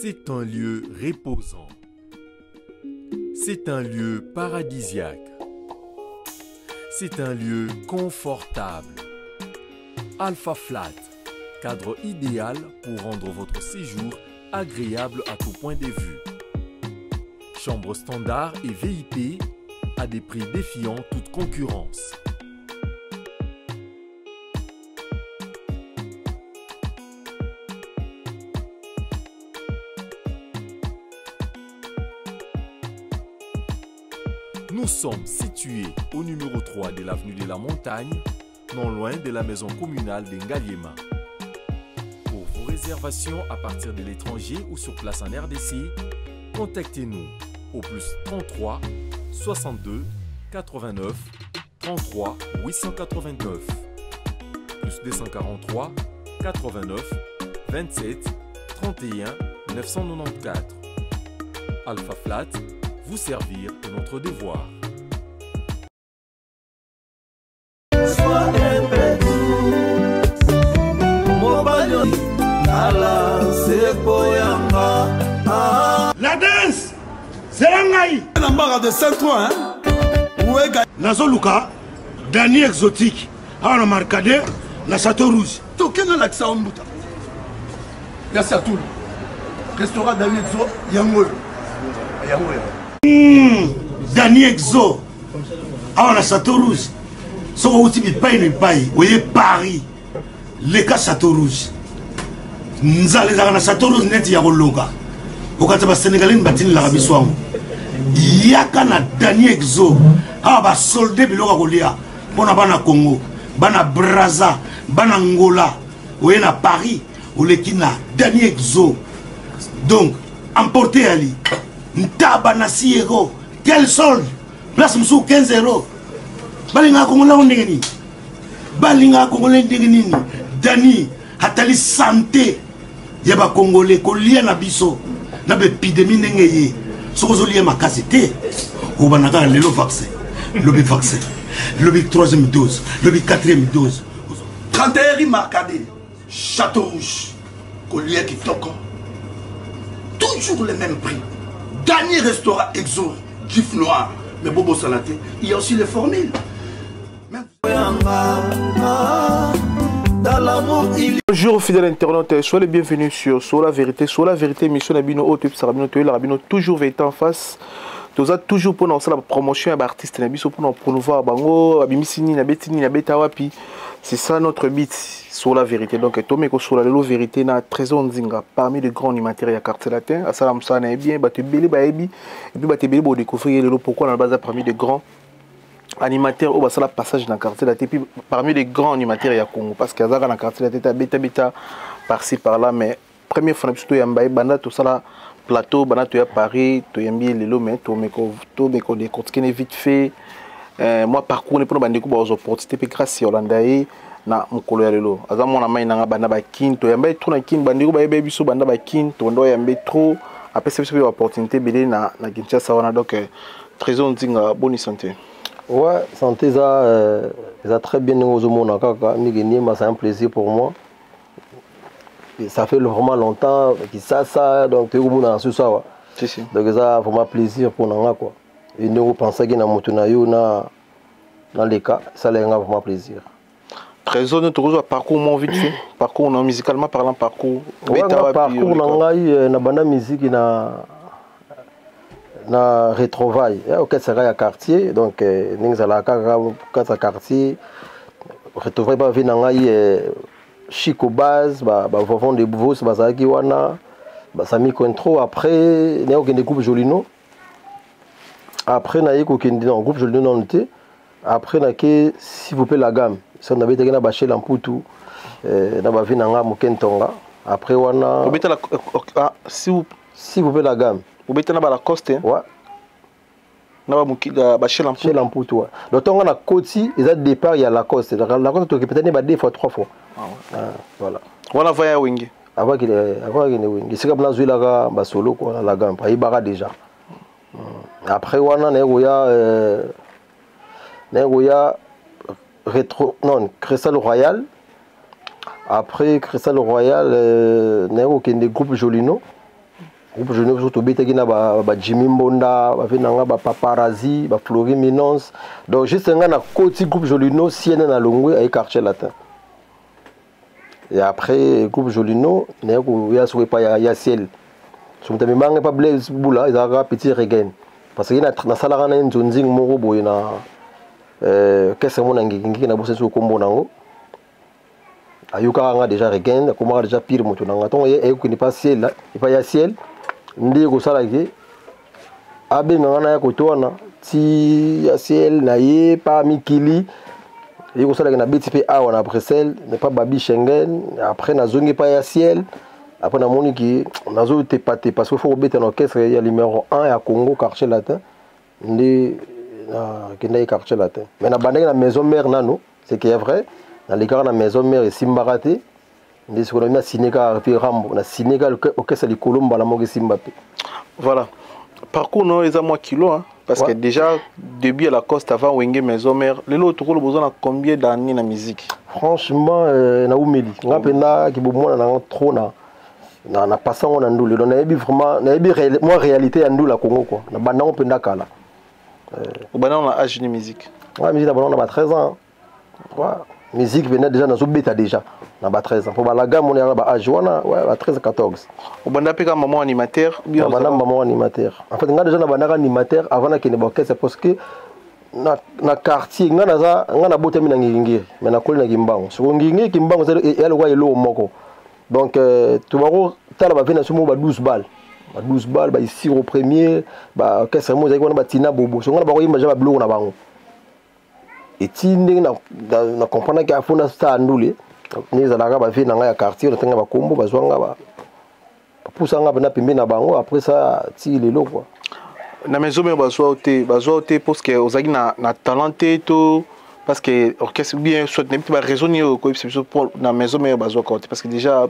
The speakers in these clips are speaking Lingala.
C'est un lieu reposant. C'est un lieu paradisiaque. C'est un lieu confortable. Alpha Flat, cadre idéal pour rendre votre séjour agréable à tout point de vue. Chambre standard et VIP à des prix défiant toute concurrence. Nous sommes situés au numéro 3 de l'avenue de la Montagne, non loin de la maison communale de Ngaliema. Pour vos réservations à partir de l'étranger ou sur place en RDC, contactez-nous au plus 33 62 89 33 889 plus 243 89 27 31 994. Alpha Flat, vous servir est notre devoir. La danse zela ngai na mbaka de 5-3 hein wega nazoluka dani exotique awa na marcade na château rouge tokende lakisa yo mbuta ya satulu restaurant dani exo yango oyo yango oyo Dani exo awa na château rouge soki outi bipai na bipai oye paris leka château rouge nzala ezalaka na château rouge neti ya koloka okati basenegalais batindelaka biso yango yaka na dani exo awa basolde biloko ya kolia mpo na bana congo bana braza bana ngola oye na paris oleki na dani exo donc emporte yali ntaba na 6 euro quel solde place mosusu 15 euro balingaka kongola yango ndenge nini balingaka kongole ndenge nini dani atali sante ya bakongole kolia na biso na baepidemie ndenge ye soki ozolia makasi te obanda kaka lelo vaccin lobi vaccin lobi troisième dose lobi quatrième dose 31 rue Marcadet Château Rouge kolia kitoko toujours le même prix dernier restaurant exo gif noir mais bobosana te il y a aussi les formules. Bonjour fidèles internautes, soyez les bienvenus sur Sur la vérité, sur la vérité, mission Nabino, au tube Sarabino, Toyo Rabino, toujours vérité en face. Toza toujours pour nous la promotion ya artiste na biso pour nous promouvoir bango, abimisi nini, abeti nini, abeta wapi. C'est ça notre but sur la vérité. Donc tomeko sur la lelo vérité na Trésor Nzinga parmi les grands animateurs ya quartier latin, asala mosala na ye bien, bato ebele bayebi et puis bato ebele bo découvrir lelo pourquoi na baza parmi les grands animateurs oyo basala passage na quartier latin, puis parmi les grands animateurs ya Congo parce que azaka na quartier latin ta beta beta par-ci par-là, mais première fois na biso toyamba ye banda tosala plateau banda toya Paris toyambi ye lelo, mais tomeko tomeko décortiquer vite fait moi parcours ne mpona bandeko bazwa opportunité mpe grâce ya olanda ye na mokolo ya lelo. Aza mwana mai nanga banda bakine toyamba ye trop na kine, bandeko bayeba biso banda bakine tobanda oyamba ye trop, apesa biso mpe baopportunité ebele na Kinshasa wana. Donc Trésor Nzinga, bonne santé. Ouais, santé ça très bien ndenge ozomona kaka mingi niema, c'est un plaisir pour moi. Et ça fait vraiment longtemps Kinshasa, donc toyekomona na susu awa. Si, si. Donc eza vraiment plaisir pour nanga quoi. Et ndenge opensaki na moto na yo na leka, ça nga vraiment plaisir. Trésor, nous tokozwa parcours moins vite fait. Parcours non musicalement parlant, parcours. Ouais, Beta nga wapi, parcours na oleka. ngai na banda musique na retrouvaille. Okesaka ya quartier, donc ndenge ezalaka kaka kati ya quartier retrouvaille ba vie na ngai Chico Baz, ba Vovon de Bovos bazalaki wana, ba Sami Cointreau. Après naye kokende groupe Jolino. Après naye kokende dans groupe Jolino nanu te. Après nake s'il vous plaît la gamme. Ça nabetaki na ba Shela Mputu na ba vie na ngai moke ntonga. Après wana Obeta la, ah, si vous s'il vous plaît la gamme. Obeta na ba Lacoste, hein? Ouais. Na ba moki, ba Shela Mputu. Shela Mputu, ouais. Donc tonga na koti, eza départ ya Lacoste. La Lacoste toki peut-être ba 2 fois 3 fois. Ah ouais. Ah, voilà. Wana va ya Wenge. Avant qu'il avant qu'il ne Wenge. C'est comme na zwilaka ba solo quoi na la gamme, ayibaka déjà. Après wana na roya na roya rétro non Crystal Royal. Après Crystal Royal na okende groupe Jolino. Groupe Jolino biso tobetaki na ba, ba Jimmy Mbonda, ba na nga ba Paparazzi, ba Flori Minons. Donc juste nga na koti groupe Jolino CNN na longwe ay quartier latin. Et après groupe Jolino na ko ya soki pa ya, ya ciel. So mutu amemanga pa Blaise Bula ezalaka petit Regain. Parce que na nasalaka na nzonzing moko boye na kese mona ngikingiki na bosensi kombo nango. Ayokaka nga déjà Regain, akomaka déjà pire moto na nga. Ntongo ye ayokende pa ciel, epa ya ciel nde kosala ke abenga nga na ya koto wana ti ya ciel na ye pa mikili ye kosalaka na beti mpe awa na Bruxelles ne pas babi Schengen. Après nazongi pa ya ciel, après namoni ke nazotepa te parce que faut kobeta na orchestre ya numéro 1 ya Congo, quartier latin. Nde nakendaki quartier latin, mais nabandaki na maison mère nano. C'est qui est vrai, nalekaka na maison mère, esimbaka te. Nde sikoyo na sine kaka mpe Rambo, na sine kaka orchestre likolo, mbala moko esimba mpe. Voilà, parcours no eza mwa kilo, hein? Parce que déjà début à Lacoste, avant Wenge Maison Mère, lelo tokolo boza na combien d'années na musique? Franchement, naumeli nga mpenza kibomwana nanga trop na pasa ngo na ndule. Donc nayebi vraiment, nayebi mwa réalité ya ndule ya Congo quoi. Na bandango mpenza kala. Obanda na âge ni musique? Ouais, musique na bandango na ba 13 ans. Ouais. Musique mpenza déjà nazobeta déjà na ba 13 ans, po balaga mona yaka ba âge wana, ouais, ba 13 14. Obanda mpe kaka mama animateur? Bien, banda mama animateur. En fait nga déjà na bandaka animateur avant nakende baorchestre, parce que na quartier nga naza, nga nabotami na Ngiri-Ngiri, mais nakoli na Kimbangu. Soko Ngiri-Ngiri, Kimbangu eya lokwa eloko moko. Donc tobako tala bave na so moko ba 12 balles, ba 12 balles, ba Isiro premier, ba orchestre moko ezalaki wana, batina bobo. So nga na bakoyemba ja babiloko na bango. Eti ndenge na comprendaki afo nasala ndule, ndenge ezalaka bavie na ngai ya quartier, natanga bakombo, bazwa nga, bapusa nga mpena pembeni na bango. Après ça ti lelo quoi. Na maison mère bazwa te, bazwa te parce que ozalaki na talent te, to parce que orchestre, bien soit nayebi te baraison nini oyo okoyebisa biso na maison mère bazwaka te, parce que déjà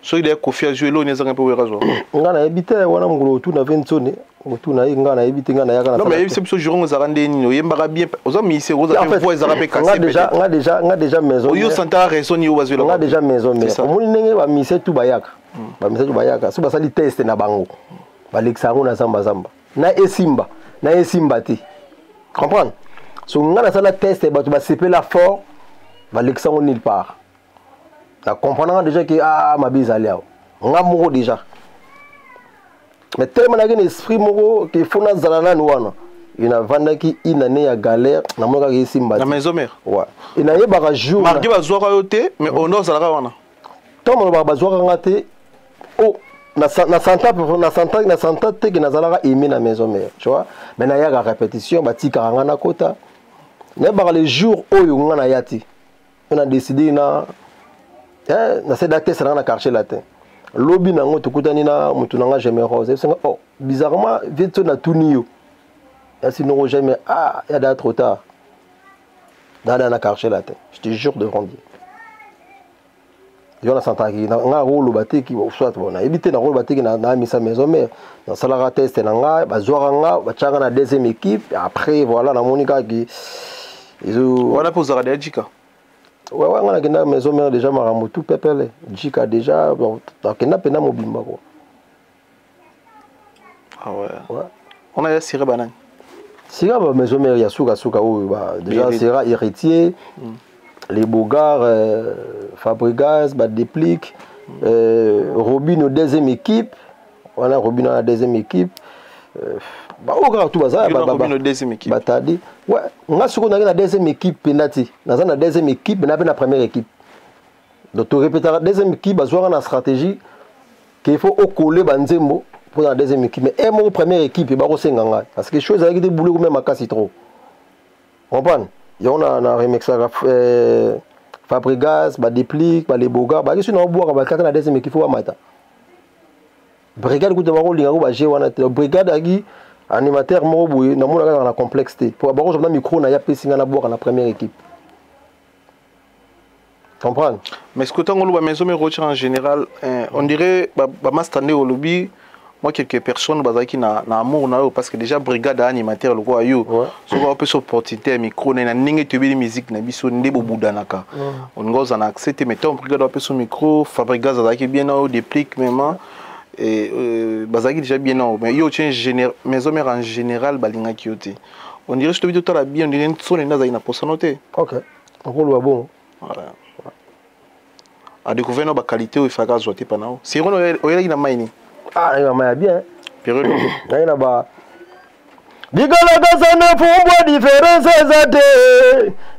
soki deya Kofi azwi eloko nini ezanga mpe oyaka zwa. Nga nayebi te wana. Mokolo otuna ve ntsone, otuna ye, nga nayebi te, nga nayaka. Non, mais yebisa biso jour ozalaka nde nini, oyembaka bien, oza musicien, oza mpe voix ezalaka mpe cassé. Nga déjà maison oyo santaka raison nini oyo bazwela? Nga déjà maison mère, omoni ndenge bamusicien tu bayaka, bamusicien tu bayaka, so basali test na bango, balekisa yango na zambazamba, na esimba na esimba te, comprendre. So nga nasala test, bato basepela fort, balekisa yango nulle part. Na comprendre déjà ke ah, mabe ezali awa. Nga moko déjà, mais tellement nayaki na esprit moko ke fo nazala nanu wana, navandaki une année ya galère, namoni kaka esimba. Na maison mère? Ouais, e nayebaka jour mardi bazwaka yo te, mais ondo ozalaka wana. Ntango balobaka bazwaka nga te, o na santa na santa te ke nazalaka aimé na maison mère, tu vois. Mais nayaka répétition, batikaka nga nakota. Nayebaka le jour oyo nga naya te, mpe na décidé na naseda test nanga na quartier latin. Lobi nango tokutani na motu nanga Jamais Rose, ebisenga: "Oh, bizarrement vie to natuni yo yasi nongo jamais." Ah, ya da trop tard nada na quartier latin, je te jure devant Dieu. Yo nasantaki nga koloba te ki soit bon, nayebi te, nakoloba te ki naamisa maison mère. Nasalaka test na nga, bazwaka nga, batiaka na deuxième équipe. Après voilà, namoni kaka ki Wana mpe ozalaka deya jika? Ouais, nga nakenda maison mère déjà makambo tout pepele jika déjà. Bon, nakenda mpena mobimba quoi. Ah ouais. Ouais. On a ya sire banani? Sira ba maison mère ya sukasuka oyo ba déjà sera héritier, les Bogards, Fabregas, ba Déplique, Robin au deuxième équipe wana, Robin na deuxième équipe, baoyo kaka tu baza. Robin deuxième équipe? Batadi, ouais. Nga sikoyo naki na deuxième équipe mpenza ti naza na deuxième équipe na mpe na première équipe. Donc torépétaka deuxième équipe, bazwaka na stratégie qu'il faut okole banzembo mpo na deuxième équipe. Mais moko première équipe bakosenga ngai parce que chose ezalaki te boule kome makasi trop, comprendre. Yango na remixaka Fabregas, badéplique, baleboga baki soki naobwaka bakata na deuxième équipe, fo bamata brigade kuta bakolinga ko baje wana te. Brigade aki animateur moko boye, namona kaka na complexe te po bakozwa na micro na ye, apesi nga nabwaka na première équipe, comprendre. Mais ce que ntango oloba maison mère en général, on dirait bamaster nde olobi moi quelques personnes bazalaki na amour na yo, parce que déjà brigade animateur lokola yo, soki opesa opportunité ya micro na ndenge toyebeli musique na biso nde bobudanaka, olinga ozala na accès te. Mais ntango brigade apesa micro, Fabregas azalaki bien na yo, déplique mema. Bazalaki déjà bien nao, mais yo otie maison mère en général balingaki yo te. On dirait soki tobi totala bien, on dirait nsone nde azalaki na posano te. Ok, okoloba bongo. Voilà. Adécouvert no baqualité oyo efalaka azwa te panao sirono oyelaki na mai nini? Ah, nayebi mai ya bien. Période naye na ba bikalakasa na fumbwa, différence eza te,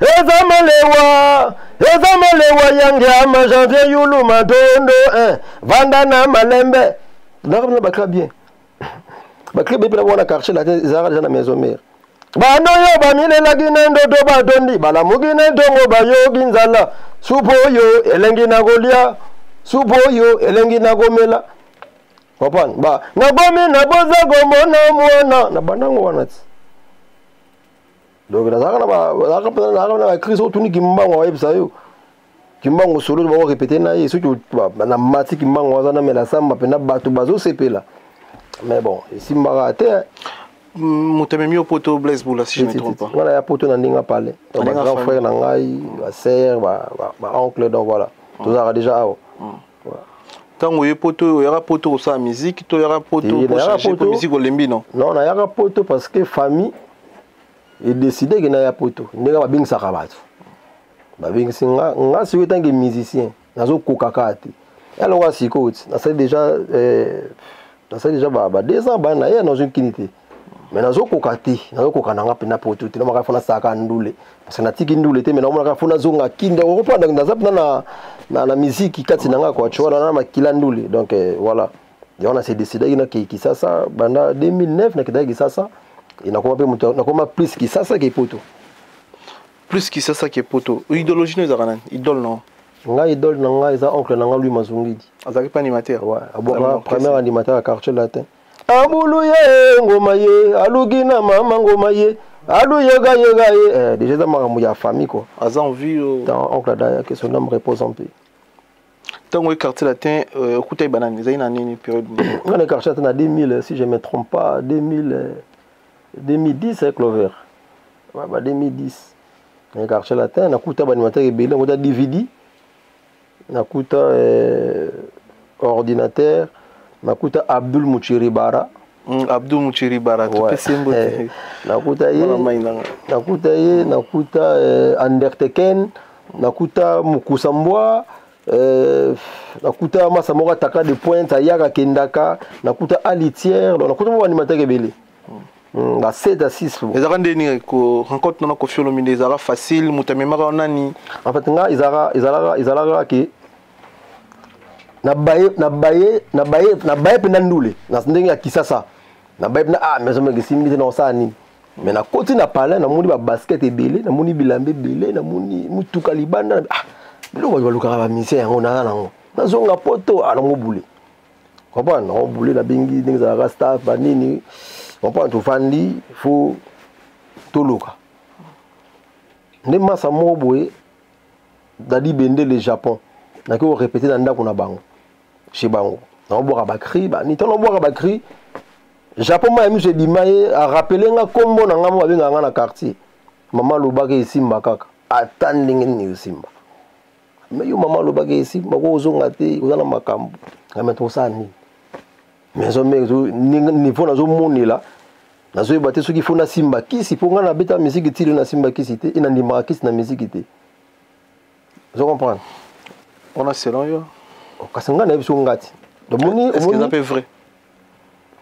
eza malewa, eza malewa yangiama janvier yulu matondo eh. Vanda na malembe nakabina baclub bien, baclub epe na wana quartier latin ezalaka deja na maison mère. Bano oyo bamilelaki na ndoto batondi, balamuki na ntongo bayoki nzala. Supu oyo elengi na kolia, supu oyo elengi na komela, comprendre ba nakomi naboza komona mwana na bandango wana ti. Donc nazalaka na nazalaka mpenza, nazalaka na bacrise. Otuni Kimbango, ayebisa yo Kimbango solo bango répété na ye. Soki na mati Kimbango aza na mela samba mpena, bato bazosepela, mais bon, esimbaka te. Moto amemi yo poto, Blaise Bula, si je ne me trompe pas? Nga na ya poto na ndenge apale, donc ndenge bagrand famille. Frère na ngai, basœur, baoncle, donc voilà, tozalaka déjà awa. Ntango oye poto, oyaka poto kosala musique to oyaka poto Eh, po nayaka changer po poto. musique olembi, non? Non, nayaka poto parce que famille edécider ke naya poto. Ndenge babengisaka bato, babengisi nga. Nga sikoyo ntange musicien nazokoka kaka te. Eloko ya sikoyo ti nasali déjà, nasali déjà ba 2 ans bana na ye, nazwi kini te, mais nazokoka te, nazokoka na nga mpena poto te. Namaka fo nasalaka ndule parce que natiki ndule te, mais naomonaka fo nazonga kini. Donc okoprendre, naza mpena na musique kati na nga quoi, tu vois, na makila ndule. Donc voilà, yango na se décidaki nakei Kisasa banda 2009. Nakendaki Kisasa e nakoma mpe moto, nakoma plus Kisasa ke poto. Plus Kisasa ke poto. Idéologie no ezalaka nani, idole non? Ngai, idole na ngai eza oncle na ngai Louis Mazungidi. Azalaki mpe animateur? Ouais, abwaka Azalaki premier animateur ya quartier latin. Abulu ye ngoma ye aluki na mama ngoma ye alu yega yega ye, déjà eza makambo ya famille quoi. Aza en vie? Dans oncle Adaya, que son âme repose en paix. Ntango oye quartier latin, okutaki banani, ezali na nini, période nini? Nga na quartier latin na 2000, si je me trompe pas, 2000, 2010 avec Clover. Ouais, bah 2010 na quartier latin nakuta baanimateur ebele. Nakuta DVD, nakuta ordinateur, nakuta Abdul Muchiribara. Abdul Muchiribara, topesi ye mbote. Nakuta ye. Mwana mai nanga. Nakuta ye, nakuta Anderteken, nakuta Mukusambwa, nakuta masa moko ataka de pointe ayaka akendaka, nakuta Alitière. Donc nakuta mo baanimateur ebele, ba 7 à 6. Ezalaka nde nini ko rencontre nana Koffi Olomide? Ezalaka facile? Moto amemaka yo nani? En fait nga ezalaka ke na baye mpenza ndule na ndenge ya Kisasa. Na baye mpenza, ah, maison meke esimbi te, na kosala nini? Mais nakoti na palais, namoni babasket ebele, namoni bilamba ebele, namoni mutuka libanda. Ah, biloko bato balukaka bamusicien yango naza nango. Nazonga poto, ah, nango bule, comprendre, nango bule. Nabengi ndenge ezalaka staff banini, comprendre, tovandi, fo toluka nde masa moko boye Dadi Bendele Japon. Naki korépéter na ndako na bango, chez bango, naobwaka bacri bani. Ntango naobwaka bacri Japon, ma ya miso ebima ye, arappeler nga nkombo na nga mo babengaka nga na quartier. Mama alobaki esimba kaka, ata ndenge nini esimba. Mais yo mama alobaki esimba, ko ozonga te, oza na makambo nga. Me tosala nini? Maison mère niveau nazomonela, nazoyeba te soki fo nasimba kisi, mpo ngai nabeta misiki tilo, nasimba kisi te, e nandimaka kisi na misiki te, ozo comprendre? Wana selon yo. Kasi ngai nayebi soki nga ti omoni. Est ce que eza mpe vrai?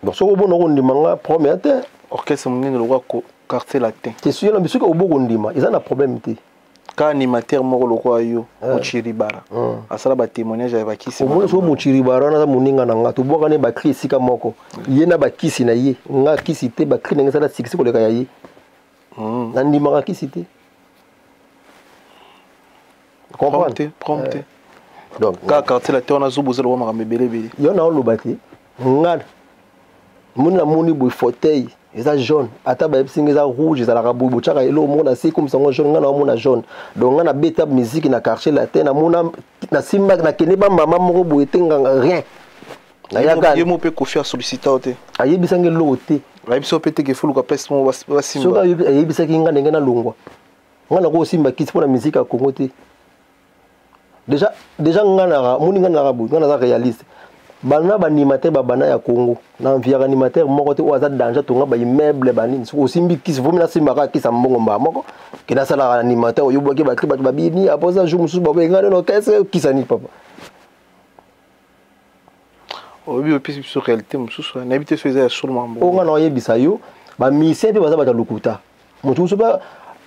Bon, soki obona okondima nga, problème ya te. Orchestre monene lokwa quartier latin. Te, soki na soki obo kondima, eza na problème te. Ka animateur moko lokwa yo Mochiribara asala batémoignage ya bakisi. Omoni, soki Mochiribara wana aza moninga na nga, tobwaka ne bacri esika moko, ye na bakisi na ye, nga kisi te, bacri na nga esala succès koleka ya ye. Nandimaka kisi te. Comprendre te, prompt te. Donc kaka quartier latin wana azoboza lokwa makambo ebele ebele. Yo na oloba te. Nga moni, namoni boye fauteuil eza jaune, ata bayebisi nga eza rouge, ezalaka boye, botyaka eloko moko na se ekomisa yango jaune. Nga naomona jaune. Donc nga nabeta musique na quartier latin, namona nasimba nakende bamama moko boye te, nganga rien nayaka. Ye mo mpe Koffi asollicita yo te? Ayebisanga eloko te. Ayebisi yo mpe te ke foluka place moko basimba? Soki ayebisaki nga ndenge nalongwa, nga nakosimba kisi mpo na musique ya Congo te. Déjà nga naka moni, nga naka boye, nga naza réaliste. Banda baanimateur babanda ya Congo, na enviaka animateur moko te oyo aza danger. Tonga baimmeuble banini, soki osimbi kisi, vomi nasimbaka kisi ya mbongo mbaa moko ke nasalaka animateur oyo bwaki bakri, bato babini aposa jour mosusu babenga nano kese kisa nini papa. Oyebi, opesi biso réalité mosusu, nayebi te so eza ya solo mambo. Oyo nga na oyebisa yo, bamisien mpe baza bato ya lokuta. Moto mosusu mpe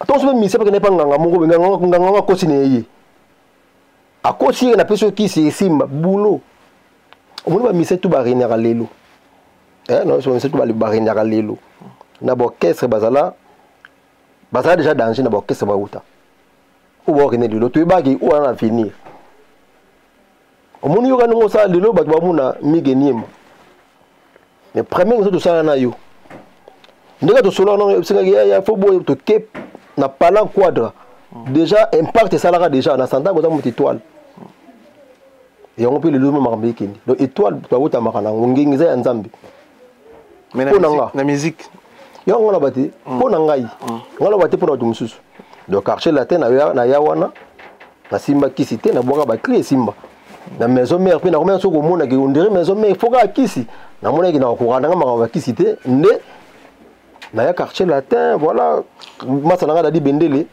ntongo so mpe misien mpe kende mpa nganga moko, nganga ngo akosi na ye, akosi ye, napesi yo kisi esimba bulo. Omoni, bamisien tu baregnaka lelo, bamisien tu baregnaka lelo na baorchestre, bazala déjà danger na baorchestre bauta oyo baokende lelo. Toyebaki oyo wana na avenir. Omoni, yoka ndenge osala lelo, bato bamona Mige Niema. Mais premier moso tosala na yo, ndenge tosolola nango, esengaki ya fo boye, toke na palan quadre déjà, impact esalaka déjà na santako, oza moto étoile yango mpe lelo makambo ekende. Donc étoile babotamaka nango, ngenge eza ya Nzambe. Mpo na nga na musique. Yango nga na te, mpo na ngai, nga na te, mpo na bato mosusu. Donc Quartier Latin na ya wana, nasimba kisi te, nabwaka bacri esimba. Na Maison Mère mpe nakomena, soki omonaki ondire Maison Mère fo kaka kisi, namonaki nakokoka nanga makambo ya kisi te. Nde naya Quartier Latin, voilà, masa nanga Dadi Bendele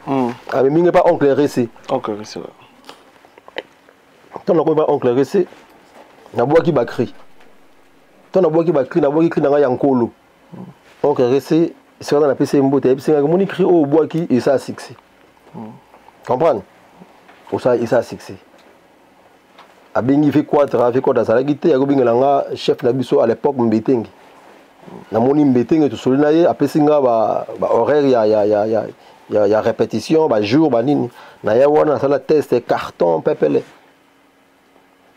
amemi ngai pa oncle Rc. Oncle Rc. Ntango nakomi pa oncle Rc, nabwaki bacri. Ntango nabwaki bacri, nabwaki cri na ngai ya nkolo. Oncle Rc esika aza, napesi ye mbote, ayebisi ngai: "Moni, cri oyo obwaki esala succès, comprendre, osala esala succès." Abengi V4, V4 azalaki te, akobengela nga chef na biso à l'époque, Mbetenge. Namoni Mbetenge, tosoli na ye, apesi nga bahoraire ya répétition, bajour banini. Na ye wana nasala test, carton pepele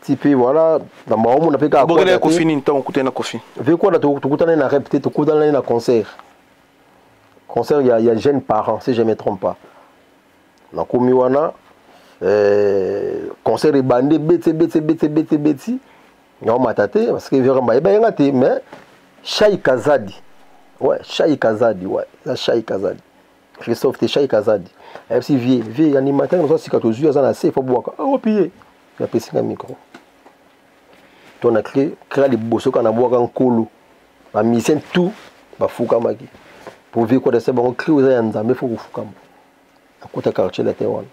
ti mpe voilà, na baomona mpe. Kaka Kofi nini, ntango okutani na Kofi? V4, tokutani na rep te, tokutani na concert ya jeune parent, si je me trompe pas. Nakomi wana, concert ebandi, ebeti ebeti ebeti ebeti ebeti, naomata te parce que veramba ebayenga te. Mais Shai Kazadi, ouais, Shai Kazadi, ouais, eza Shai Kazadi, Christophe te, Shai Kazadi ayebisi vie animateur nazo sika, tozwi, aza na se, fo bwaka aopi ye, apesi nga micro to na cri cri liboso kaka nabwaka nkolo, bamisien tout bafukamaki po vie kota se bango, cri eza ya Nzambe, fo kofukama. Akota Quartier Latin wana.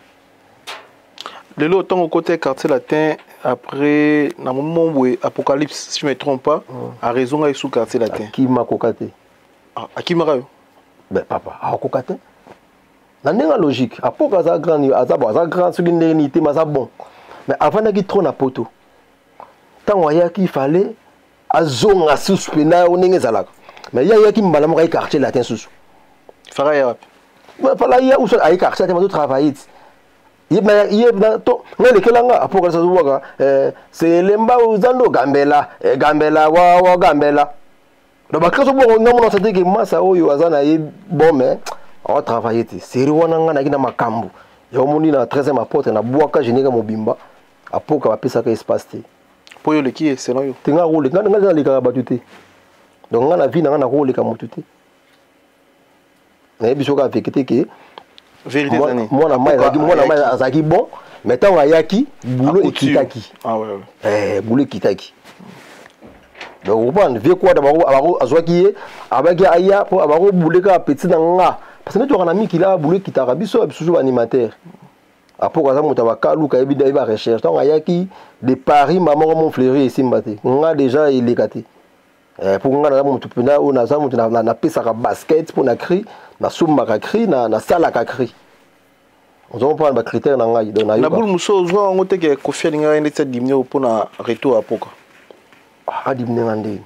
Lelo ntango okota Quartier Latin, après na moment boye Apocalypse, si je me trompe pas, araison ngai sous Quartier Latin. Akima koka te. Ah, akimaka yo? Ben papa, akoka te na ndenge ya logique. Apoka aza grand, aza bon, aza grand soki ndenge nini te, mais aza bon, mais avandaki trop na poto. Ntango ayaki, fallait azonga susu mpena ndenge ezalaka, mais ye ayaki mbala moko aye Quartier Latin susu. Fara ya wapi? Fala ye uso aye Quartier Latin, bazotravaille ti ye to nga elekelanga. Apoka azobwaka selemba ozando gambela, gambela wawa gambela. Donc bakristo bongo, nga mona osate ke masa oyo aza na ye bon, mais aotravaille te. Seri wana nga nayaki na makambo yango, moni na 13e apôtre, nabwaka générique mobimba. Apoka bapesaka espace te. Mpo oyo oleki ye, selon yo? Te, nga koleka, nga nalekaka bato te. Donc nga na vie na nga nakoleka motu te. Nayebi soki aveki te ke mwana mai azalaki bon, mais ntango ayaki, boulot ekitaki, boulot ekitaki. Donc comprendre, vie kwata azwaki ye, abaki aya mpo abakobule kaka petit na nga, parce que nde toka na mikili awa, boulot ekitaka biso bisusu baanimateur. Apoko aza moto ya bakaluka, ayebi barecherche. Ntango ayaki de Paris, mama moko Montfleury esimba te, nga déjà eleka te. Mpo nga naza moto mpenza oyo naza moto napesaka basket mpo na cri, nasombaka cri, nasalaka cri. Ozo comprendre bacritère na ngai? Donc na bule mosusu ozwa yango te ke Kofi alingaka ndeti adimine mpona retour apoka? Adimine nga ndeni?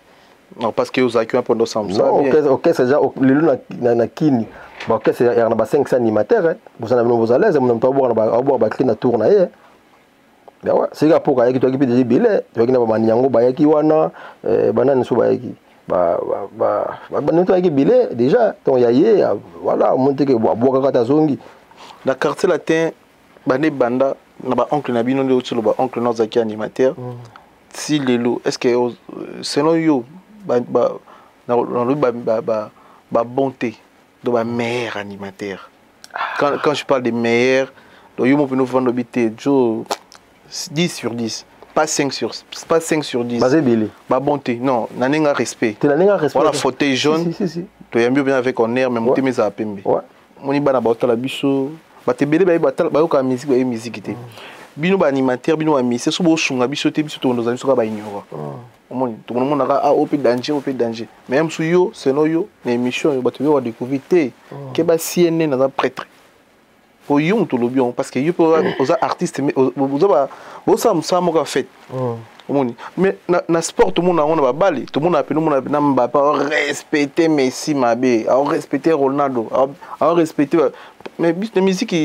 Non, parce que ozalaki wana mpona osala mosala. Orchestre déjà lelo na kini, baorchestre yaka na ba 500 animateur. Boza na bino, boza l'aise, moto abwaka bacri na tour na ye. Yawa sika apoka ayaki, toyaki mpe déjà ebele, toyaki na bamani yango bayaki wana, banani so bayaki, banani toyaki ebele déjà. Donc ya ye, voilà, omoni teke abwakaka te, azongi. Na Quartier Latin, bande banda na baoncle na bino nde otilo, baoncle na ozalaki animateur ti lelo, est ce que selon yo, nalobi babon te, donc bameilleur animateur, quand je parle de meilleur, donc yo mo mpena ofanda obi te jo 10 sur 10? Pas 5 sur, pas 5 sur 10. Baza ebele. Babon te, non, na ndenge respect. Te, na ndenge respect. Wana fauteuil jaune. Si, si, si. Toyambi bien avec honneur, mais motema ezala pembe. Moni bana baotala biso, bato ebele baye bayokaka musique, baye musique te. Bino baanimateur, bino bamusicien, so bosunga biso te, biso tokondoza biso kaka baignorant. Omoni tokonomonaka ah, oyo mpe danger, oyo mpe danger, mais mosu yo seno yo na émission oyo bato ebele badécouvrir te ke ba CNN aza prêtre. Po yo moto olobi yango, parce que yo mpe oza artiste, oza bosala mosala moko ya fête. Omoni, mais na sport tomona yango na babale, tomona pene, omona na Mbappé aorespecte Messi mabe, aorespecte Ronaldo, aorespecte, mais na musique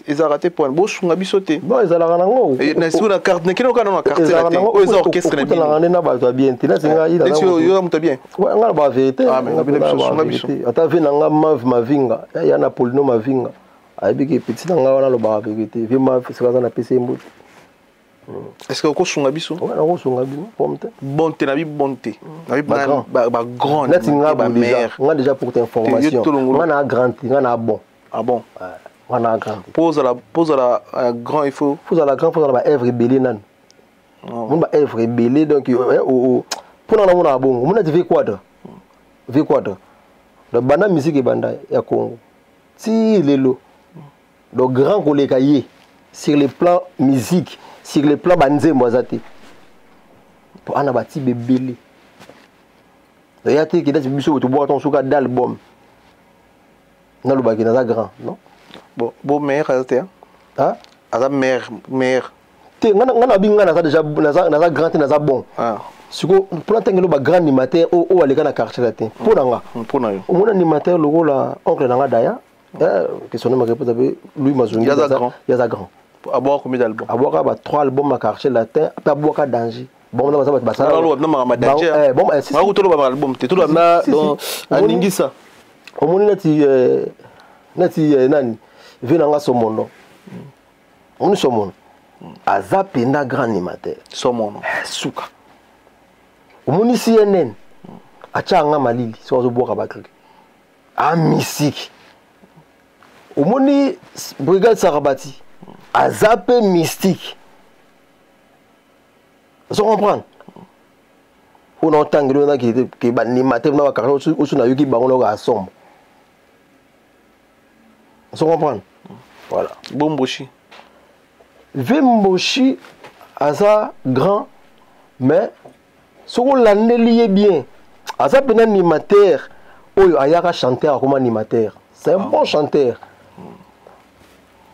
ezalaka te. Point bosunga biso te. Bon, ezalaka nango. Na sikoyo na carte nakende oka nano na quartier na te, oyo eza orchestre na bino nde na bato ya bien te. Nati ngai yo moto ya bien. Nga na bavérité. Sunga biso. Ata vie na nga Mave Mavinga ya na Polino Mavinga ayebi ke petit na ngai wana alobaka vérité. Vie Mave, soki aza na pesi ye mbote. Est ce que okosunga biso? Nakosunga bino pom te. Bon te, nabi bon te, nabi bagrand. Neti nga déjà, nga déjà, pour information, nga na grand te, nga na bon. Ah bon? Nga na grand te. Po ozala grand, il faut Faut ozala grand, faut ozala baœuvre ebele nanu. Moni baœuvre ebele, donc mpona namona bongo, omoni ati V Quadra, V Quadra, donc banda musique ebanda ya Congo ti lelo, donc grand koleka ye sur le plan musique, sur le plan banzembo aza te, po ana batibe ebele. Ya te ke neti biso tobwaka ntongo soki d'album nalobaki naza grand, non. Bon, bon, meilleur aza te. Ah? Aza meilleur, meilleur. Te, nga nabi nga naza déjà, naza grand te, naza bon. Sikoyo mpona ntangelo bagrand animateur oyo aleka na quartier la te, mpo na nga. Mpo na yo. Omoni animateur lokola oncle na nga Daya, question ma réponse abe Louis Mazongi. Yaza grand. Yaza grand. Abwaka combien d'album? Abwaka ba 3 albums na quartier latin, mpe abwaka danger. Bon, baza bato basala. Na makambo danger. Bon, toloba ba album te, toloba na aningisa. Omoni neti nani, vie na nga Somono. Omoni Somono aza mpenza grand animateur. Somono. Suka. Omoni CNN atya nga malili soki azobwaka bacri amisiki. Omoni Brigade Sarabati aza mpe mystique, ozo comprendre? Oyo na otangeli oyo ke baanimateur na baquartier oso nayoki bango nayoka asombo, ozo comprendre? Voilà. Bomboshi? Vemboshi aza grand, mais soki olandeli ye bien, aza mpena animateur oyo ayaka chanteur, akoma animateur. C'est un bon chanteur.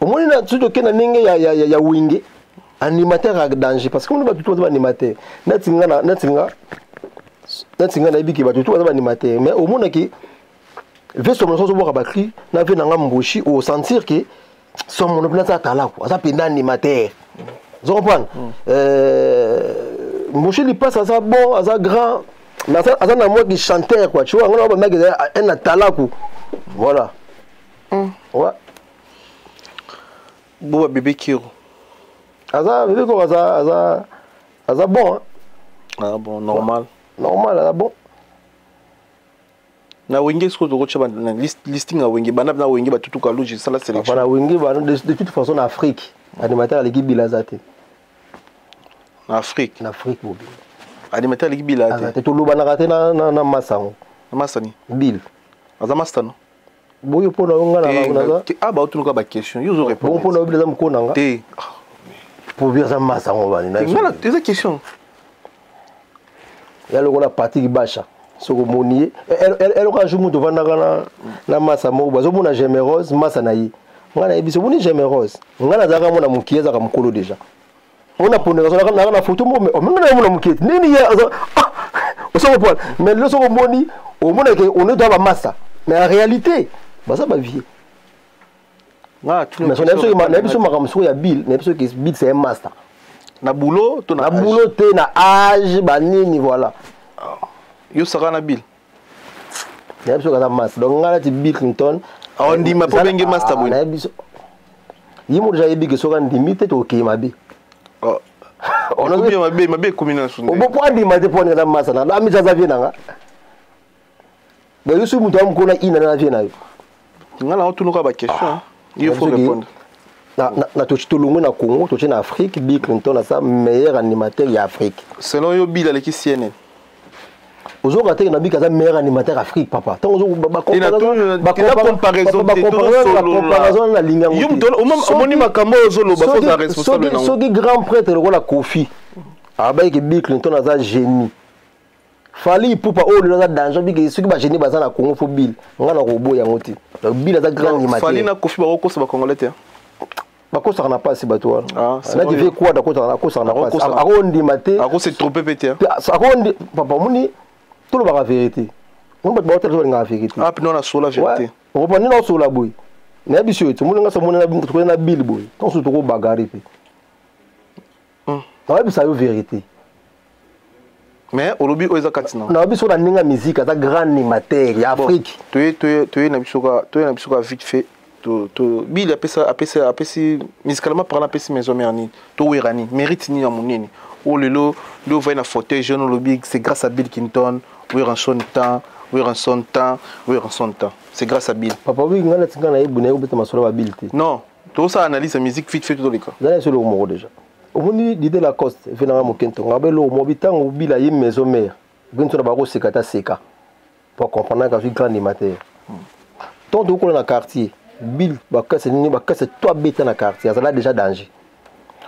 Omoni na soki tokende na ndenge ya Wenge, animateur ya danger, parce que omoni bato to baza baanimateur. Neti nga nayebi ke bato to baza baanimateur, mais omonaki ve Somono so azobwaka bacri na ve nanga Mboshi, osentir ke Somono mpena aza atalaku, aza mpenza animateur, ozo comprendre? Mboshi Lipasa aza bon, aza grand, mais aza na mwa ki chanteur quoi, tu vois? Ngo na bamaki un atalaku, voilà. Ouais. Bo babebe Kiro? Aza bébé Kiro, aza bon, hein? Ah bon, normal. Ouais. Normal, aza bon. Na Wenge sikoyo tokotya na listing ya Wenge, banda na Wenge batutuka luji sala sélection. Na Wenge, de toute façon na Afrique animateur aleki Bila aza te. Na Afrique? Na Afrique bobi. Animateur aleki Bila te. Tolobanaka te na masango. Na masani? Bill. Aza master no? Boyo mpo na yo nga naza. Ah, baotunuka baquestion, yo ozo répondre. Bon, mpo na yo Bill aza mokolo na nga. Te. Po Bill aza masango bani? Eza question. Ya lokola Patrik Basha, soki omoni ye eloko jour moto ovandaka na masa moko, bazomona Gemerose masa na ye. Ngai nayebi so omoni Gemerose, ngai nazalaka mona mokie, azalaka mokolo déjà. Ona poneka so naka na foto moko, omenga na mona mokie nini ye oso comprendre. Mais lelo soki omoni, omonake on doit bamasa, mais en réalité baza bavie. Nayebi so makambo soko ya Bill, nayebi soki Bill c'est un master. Na boulot to? Na boulot te, na âge banini, voilà. Yo saka na Bill? Nayebi soki aza master, donc ngai nati Bill Clinton. Ondima mpo benge master boye? Nayebi so ye mo déjà ayebi ke soki andimi te, tokokei mabe. Ekomi mabe, mabe ekomi na sunde. Po andima te, mpo aninga aza master na amisi, aza vie na nga. Donc yo soki moto amokolo na ina na vie na yo. Nga na otunuka baquestion, il faut répondre. Na tolongwe na Congo, totie na Afrique, Bill Clinton aza meilleur animateur ya Afrique. Selon yo, Bill aleki CNN? Ozoka te, na biki aza meilleur animateur Afrique, papa. Ntango ozocomparaison nalingi yango, makambo oyo ozoloba, faut responsable. Soki grand prêtre lokola Kofi abayiki Bill Clinton aza génie, Fally Ipupa oyo lelo aza danger, biki soki bagénie baza na Congo, faut Bill. Nga na koboya yango te, donc Bill aza grand animateur. Fally na Kofi bakokosa bacongolais te? Bakosaka na mpasi bato wana. Nati vie kwada akosaka na mpasi, akondima te. Akose trompe pe te. Papa, omoni, tolobaka vérité, omoni bato baotala, balingaka vérité. Ah, pino na sola vérité. Okopa nde naosola boye, nayebi so ete omoni nga so omoni tokoya na Bill boye, ntango so tokobagare mpe nayebisa yo vérité. Mais olobi oyo eza kati na Nayebi so na ndenge ya musique, aza grand animateur ya Afrique. Toye na biso ka, toye na biso ka vite fait. Bill apesa apesi apesi musicalement parlant, apesi Maison Mère nini to Wera nini, mérite nini ya monene oyo lelo nde ovai na fauteuil jeune, olobi c'est grâce à Bill Clinton, Werrason temps, Werrason temps, Werrason temps, c'est grâce à Bill? Papa, obi ngai nati ngai nayebi, nayebi kobeta masolo ya baBill te. Non, tozosala analyse ya musique vite fait, totoleka. Eza na biso eloko moko déjà. Omoni Dide Lacoste ve nanga moke, ntongo abe eloko moko ntango Bill aye Maison Mère, bino na bakoseka ta seka po comprendre azwi grand animateur. Ntango tokokola na quartier, Bill bakase nini, bakase to abeta na quartier, azala déjà danger.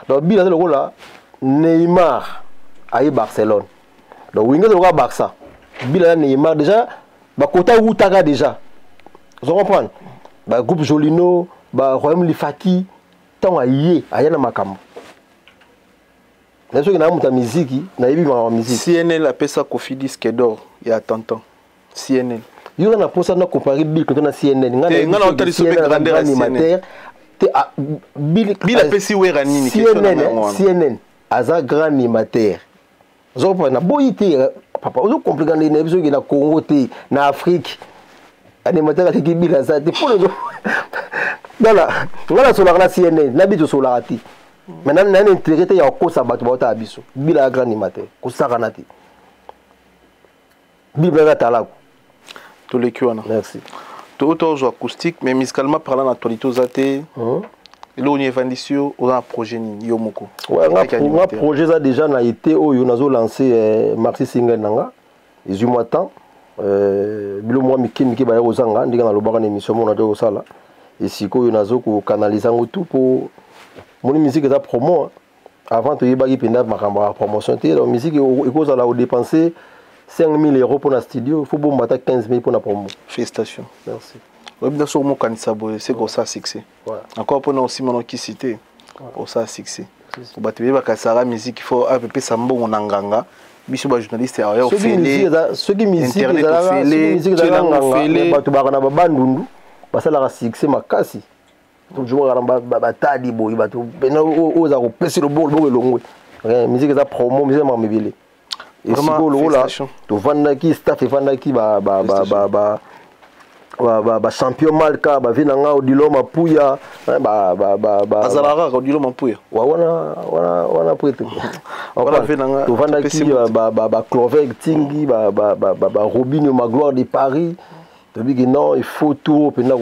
Donc Bill aza lokola Neymar aye Barcelone, donc Wenge aza lokola Barça, Bill aza Neymar déjà. Bakota wutaka déjà, ozo comprendre, bagroupe Jolino, baroyaume Lifaki, ntango aye, aya na makambo na soki naa moto ya miziki, nayebi makambo ya miziki. CNL apesa Kofi disque d'or ya tantan CNL. Yo na mposa na compare Bill Clinton na CNN? Nga na otali so mpe grandeur ya animateur te. Bill, Bill apesi Wera nini? CNN, CNN aza grand animateur, ozokomprendre. Naboyi te, papa, ozocompliquer ndenge nayebi soki na Congo te, na Afrique animateur aleki Bill aza te. Mpo voilà, nga nasolaka na CNN, na biso tosolaka te, mais nani intérêt te ya kokosa bato baotala biso. Bill aza grand animateur, kosakana te. Bill mpe aza talako. Toleki wana. Merci. Tozwa acoustique, mais musicalement parlant, na actualité oza te. Eloko nini evandisi yo? Oza na projet nini yo moko? Nga projet eza déjà na été oyo nazolance maxi single na nga. Ezwi mwa temps, bilo mwa mike mike baya kozanga ndenge nalobaka na émission moko naza kosala. Esika oyo nazo kocanaliser yango tout, mpo moni musique eza promo. Avant toyebaki mpenza makambo ya promotion te. Donc musique ekozala odépenser 5000 € mpona studio, faut bomba ata 15 000 mpona promo. Félicitation. Merci. Oyebi na soki mokanisa boye, se kosala succès encore mpona osima nokisi te, osala succès. Bato beyebaka sara musique, faut apepesa mbongo na nganga. Biso bajournaliste aya ofele. Soki musique ezalaka nganga, bato baka na babandundu basalaka succès makasi. Toujours na batadi boye, bato pena oyo oza kopesa loboko, loboko elongwe. Musique eza promo, musique makambo ebele. Esikoyo lokola tovandaki, staff efandaki, bachampion malka bavie na nga Odilo Mapuya. Azalaka kaka Odilo Mapuya? Wana wana wana prêtre. Tovandaki, baclovec tingi, barobinio Magloire de Paris, tobiki non, il faut tout mpenza.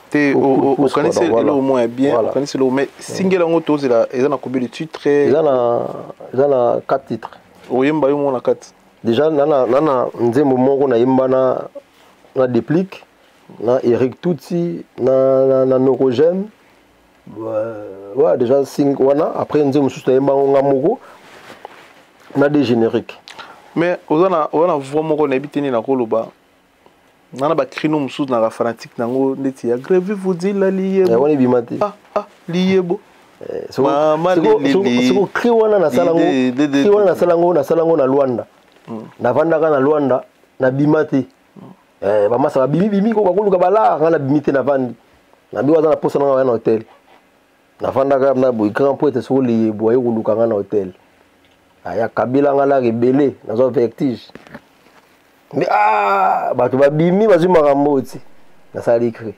Te, okanisi eloko moko ya bien, okanisi eloko. Mais single yango tozela eza na combien de titre? Eza na 4 titres. Oyemba yo moko na kati? Déjà na nzembo moko nayemba na Déplique, na Eric Tutsi, na Norogem. Ouais, déjà sing wana. Après nzembo mosusu nayemba ngo nga moko na des génériques. Mais oza na voix moko, nayebi te nini nakoloba nga na bacrino mosusu naka fanatique nango ndeti ya Greve Vudila liyebo. Wana ebima te. Ah, ah, liyebo. Soko cri wana nasala wana, nasala yango na Lwanda. Navandaka na Lwanda, nabima te. Bamasa babimi bimi ko bakoluka balar, nga nabimi te, navandi nabi waza na posa nanga baya na hotel. Navandaka na boye, grand prêtre soko liyebo aye koluka nga na hotel, aya kabila nga lar ebele, nazwa vertige. Mais ah, bato babimi, bazwi makambo ti nasali cri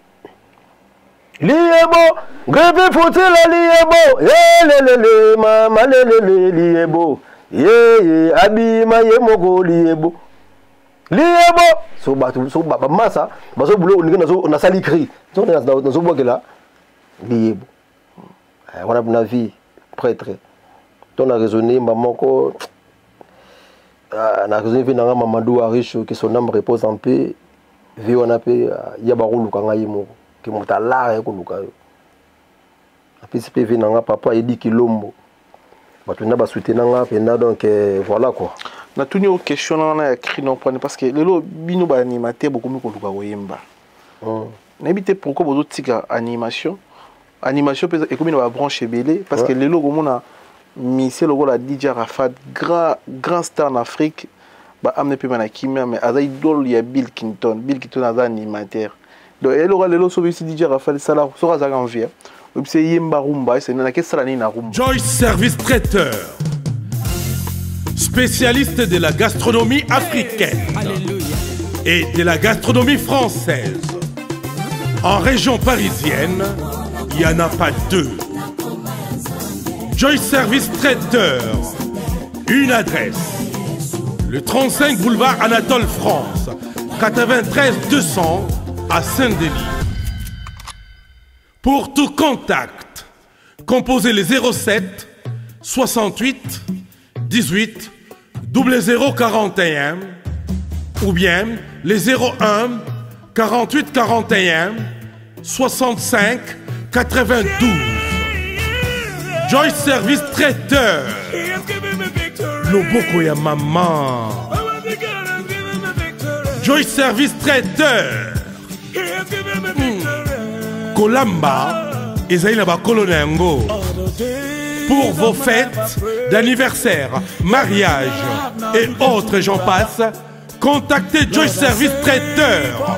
liyebo grevi futila liyebo yelelele mama lelele liyebo yeye abima ye moko liyebo liyebo. So bato so bamasa bazobula ndenge nasali cri, so nazobwakela liyebo. Wana na vie prêtre to na raisonne mba moko, na raisonne vie nanga Mamadou Aricho, que son âme repose en paix. Vie wana mpe ya bakoluka ngai ye moko ke moto alara ye koluka yo. Apesi mpe vie nanga papa Edi Kilombo, bato na basoutenir nga mpenza. Donc voilà quoi. Natuni yo question wana ya cri non prendre, parce que lelo bino baanimateur bokomi koluka koyemba. Nayebi te pourquoi bozotika animation. Animation mpe ekomi na babranche ebele, parce que lelo okomona mise lokola DJ Arafat, grand, grand star na Afrique, baamne mpe na kimia, mais aza idole ya Bill Clinton. Bill Clinton aza animateur. Donc eloko lelo so oyebisi DJ Arafat esala, soki azalaka en vie, oyebisi eyemba rumba, ese nake esala nini na rumba? Joyce Service Traiteur, spécialiste de la gastronomie africaine et de la gastronomie française. En région parisienne, il n'y en a pas deux. Joyce Service Traiteur, une adresse, le 35 boulevard Anatole France, 93 200 à Saint-Denis. Pour tout contact, composez les 07 68 18 00 41 ou bien les 01 48 41 65 92. Joyce Service Traiteur. Loboko ya maman. Joyce Service Traiteur. Kolamba ezali na bakolo na yango. Pour vos fêtes d'anniversaire, mariage et autres, j'en passe, contactez Joyce Service Traiteur.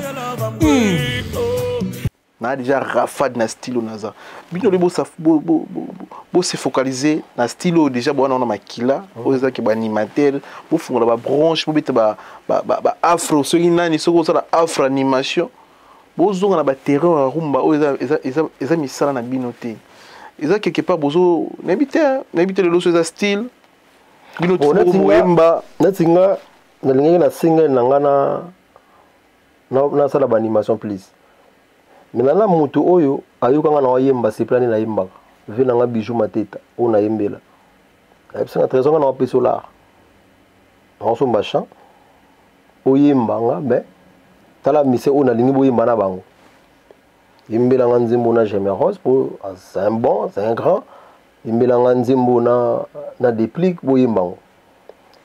Na déjà Rafad na stylo naza bino le bose focaliser na stylo déjà bwana na makila oyo ezalaki baanimateur, bofungola babranche, bobeta ba afro, soki nani, soki osala afro animation, bozonga na baterrain ya rumba oyo eza misala na bino te. Eza quelque part bozo, nayebi te, nayebi te lelo so eza style bino moyemba. Neti nga nalingaki na single na nga na nasala baanimation plus, mais nana moto oyo ayokanga na oyemba sepela nde nayembaka ve nanga Bijou Mateta oyo nayembela, ayebisanga: "Trésor, nga na wapesa olar, naosomba champ, oyemba nga, mais tala mise oyo nalingi boyemba na bango, yembelanga nzembo na Gemerose po c'est un bon, c'est un grand, yembelanga nzembo na Déplique, boyemba ngo."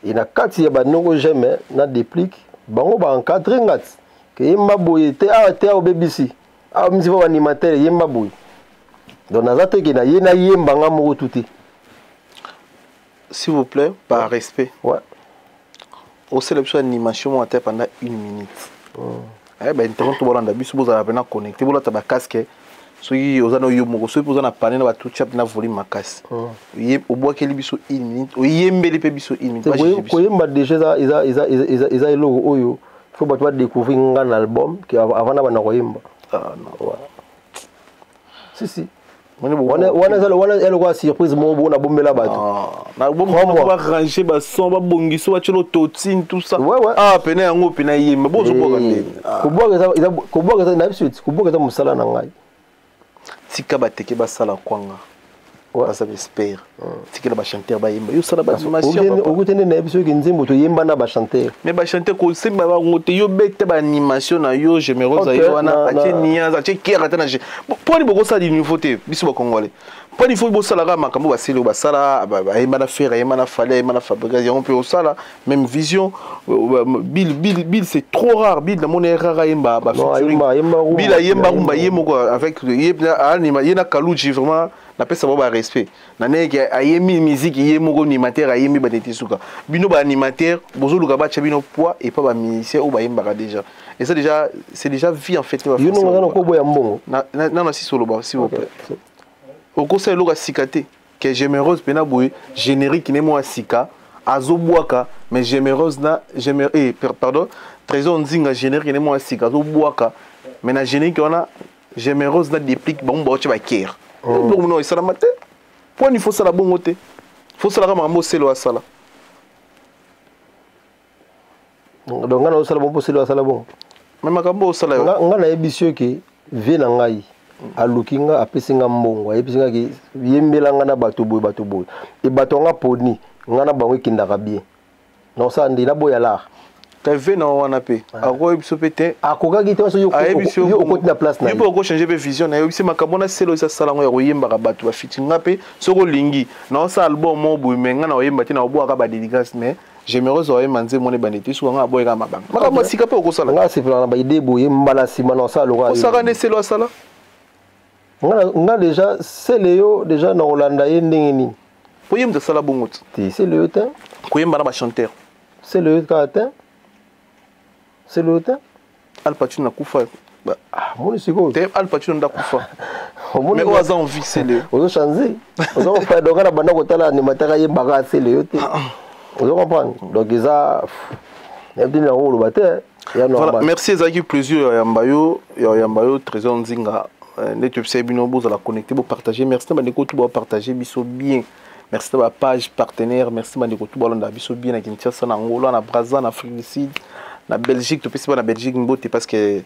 E na kati ya banoko Geme na Déplique, bango baencadre nga ti ke yemba boye te, awa te, awa obebisi awa, misi fo baanimateur, yemba boye. Donc naza te ke na ye nayemba nga moko tu te. S'il vous plaît, par respect, osala biso animation moko ata pendant une minute. Bainternet to bolanda biso, bozala mpena connecté, bolata bacasque soki oza na yo moko, soki mpe oza na pane na bato, tia na volume makasi. Obwakeli biso une minute, oyembeli mpe biso une minute. Koyemba déjà eza eloko oyo faut bato badécouvrir nga na album avant na banda koyemba. Ah, non. Si si, wana eza lokola surprise moko bongo nabombela bato. Barange bason, babongisa, batiela totine, tout ça. Ah, pene yango pene yemba, bozobwaka nde. Kobwaka eza na biso, kobwaka eza mosala na ngai. Tika bateke basala kwanga, baza baespere, tikela bachanteur bayemba, yo osala baanimation. Okuti nde nayebi soki nzembo toyemba na bachanteur. Mais bachanteur kosemba bango te, yo bete baanimation na yo. Gémérosa ye wana atie niance, atie kere ata na mponi bokosala du niveau te. Biso bacongolais, mponi faut bosalaka makambo basili oyo basala, ayemba na Ferre, ayemba na Fally, ayemba na Fabregas, yango mpe osala même vision. Bill, Bill, Bill, c'est trop rare. Bill namoni rare ayemba. Bill ayemba rumba ye moko avec ye na Kaluji. Vraiment napesa bango barespect na ndenge ayembi musique ye moko, animateur ayembi baneti suka. Bino baanimateur bozoluka batya bino poids epa bamusicien oyo bayembaka déjà. Et ça déjà, c'est déjà vie en fait. Yo nongo na koboya mbongo. Nano asisi oloba, s'il vous plaît. Okosala eloko ya sika te ke Gémérose mpena boye générique ne mwa sika azobwaka, mais Gémérose na pardon, Trésor Nzinga, générique ne mwa sika azobwaka, mais na générique wana Gémérose na Déplique bango baotya bakere. Biloko mona esalama te. Mponi faut osala bongo te, faut osalaka makambo oselo asala. Donc nga na osala bongo mpo oselo asala bongo. Mais makambo osala yo, nga nayebisi yo ke vie na ngai Aluki nga, apesi nga mbongo, ayebisi nga ke yembela nga na bato boye, bato boye. E bato nga poni, nga na bango ekendaka bien. Naosala nde naboya lar. Ve na wana mpe akoyebi biso mpe te. Akokaki te, so yo okoti na place na ye mpe okochange mpe vision na ye. Oyebisi makambo na selo esi asala yango ya koyembaka bato bafiti. Nga mpe soki olingi naosala album moko boye, me nga na oyemba te, na obwaka badédicace, mais j'aimerais ozwa oyemba nzembo wana ebandi te. Soki nga aboyeka mabanga, makambo ya sika mpe okosala. Nga asepelaka na baide boye, mbala nsima na osala lokola osaka nde selo asala. Nga déjà sele yo déjà na kolanda ye ndenge nini? Po ye moto asala bongo te. Te, sele yo te. Koyemba na bachanteur. Sele yo kaka te, sele yo te. Al Pacino nakufa. Moni sikoyo. Te, Al Pacino ndakufa, mais oyo aza en vie, sele. Ozochange, ozokofa. Donc na banda kotala animateur ayembaka, sele yo te. Ozo comprendre? Donc eza nayebi nini yango koloba te ya normal. Voilà, merci, ezalaki plaisir ya yamba yo, ya yamba yo Trésor Nzinga. Nde toyebisa bino bozala connecté, bopartage. Merci na bandeko tu bapartage biso bien. Merci na bapage partenaire. Merci bandeko tu balanda biso bien na Kinshasa, na Angola, na Braza, na Afrique du Sud, na Belgique. Topesi ba na Belgique mbote parce que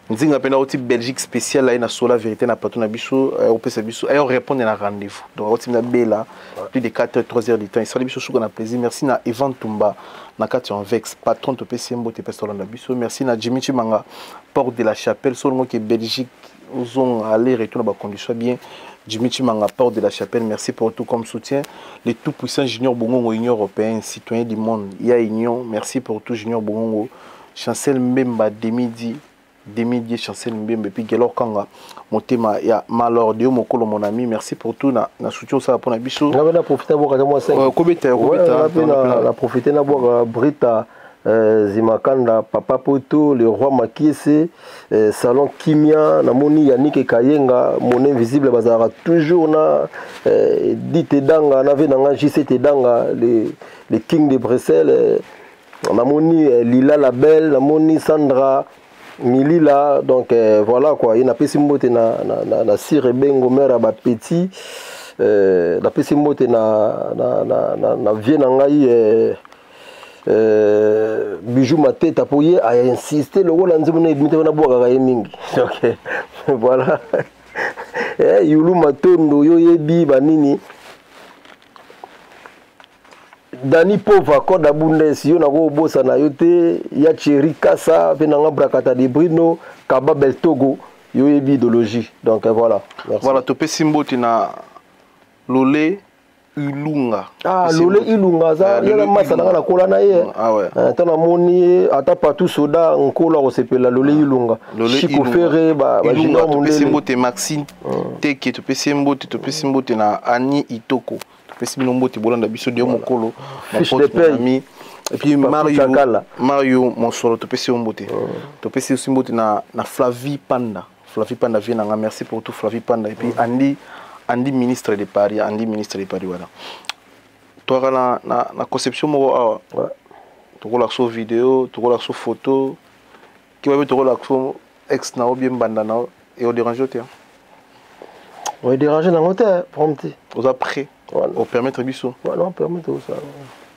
Nzinga mpe nauti Belgique spécial aye na Sola Vérité na plateau na biso, opesa biso aye répondre na rendez-vous. Donc auti na bela plus de 4 heures, 3 heures du temps, esali biso suka na plaisir. Merci na Evan Tumba na kati ya Anvex, patron, topesi ye mbote mpe tolanda biso. Merci na Jimmy Chimanga, porte de la Chapelle. Solongo ke Belgique ozonga aller retour na bacondition bien. Jimmy Chimanga, porte de la Chapelle, merci pour tout comme soutien. Le tout puissant Junior Bongongo, Union européenne, citoyen du monde, ya Union, merci pour tout Junior Bongongo. Chancel Mbemba, Demidi Demidi, Chancel Mbemba, et puis Gelor Kanga Motema ya Malor Dio Mokolo, mon ami, merci pour tout na soutien osala mpona biso. Nga mpe na profite nabwaka mwa 5. Kobeta, kobeta. Na profite nabwaka Brita Zimakanda, Papa Poto, le roi Makiese, Salon Kimia, namoni Yannick Kayenga, mon invisible bazalaka toujours na Dite Danga, na ve nanga JC Tedanga, le king de Bruxelles, namoni Lila la Belle, namoni Sandra Milila, donc voilà quoi, il napesi mbote na Sire Bengo, mère ya bapetit, napesi mbote na vie na ngai Bijou Mateta, po ye ainsiste lokola nzembo na ebimi te wana bwakaka ye mingi. Donc voilà, Yulu Matondo, yo yebi banini. Dani Pova Koda Bundes, yo nakobosana yo te. Ya Thierry Kassa mpe nanga Brakata de Brino Kaba Beltogo, yo yebi idéologie. Donc voilà, merci. Voilà, topesi mbote na Lole Ilunga. Ah, Lole Ilunga aza ye na masa nanga, nakola na ye. Ah ouais. Ntango namoni ye ata partout, soda nkolo akosepela. Lole Ilunga, Chiko Ferre, bajunior. Topesi mbote Maxime Teke, topesi mbote, topesi mbote na Ani Itoko. Topesi bino mbote, bolanda biso dio mokolo. Fiche de paye. Et puis Mario Mosolo, topesi yo mbote. Topesi aussi mbote na Flavie Panda. Flavie Panda, vie nanga, merci pour tout Flavie Panda. Et puis Andy, ministre de Paris, Andy, ministre de Paris, voilà. Toi na conception moko awa. Tokola so vidéo, tokola so photo. Ki ba tokola so ex na bien banda na et au déranger te? Ouais, déranger nango te, problème te. Oza prêt? Voilà. Au permettre biso. Ouais, non, permettre ça.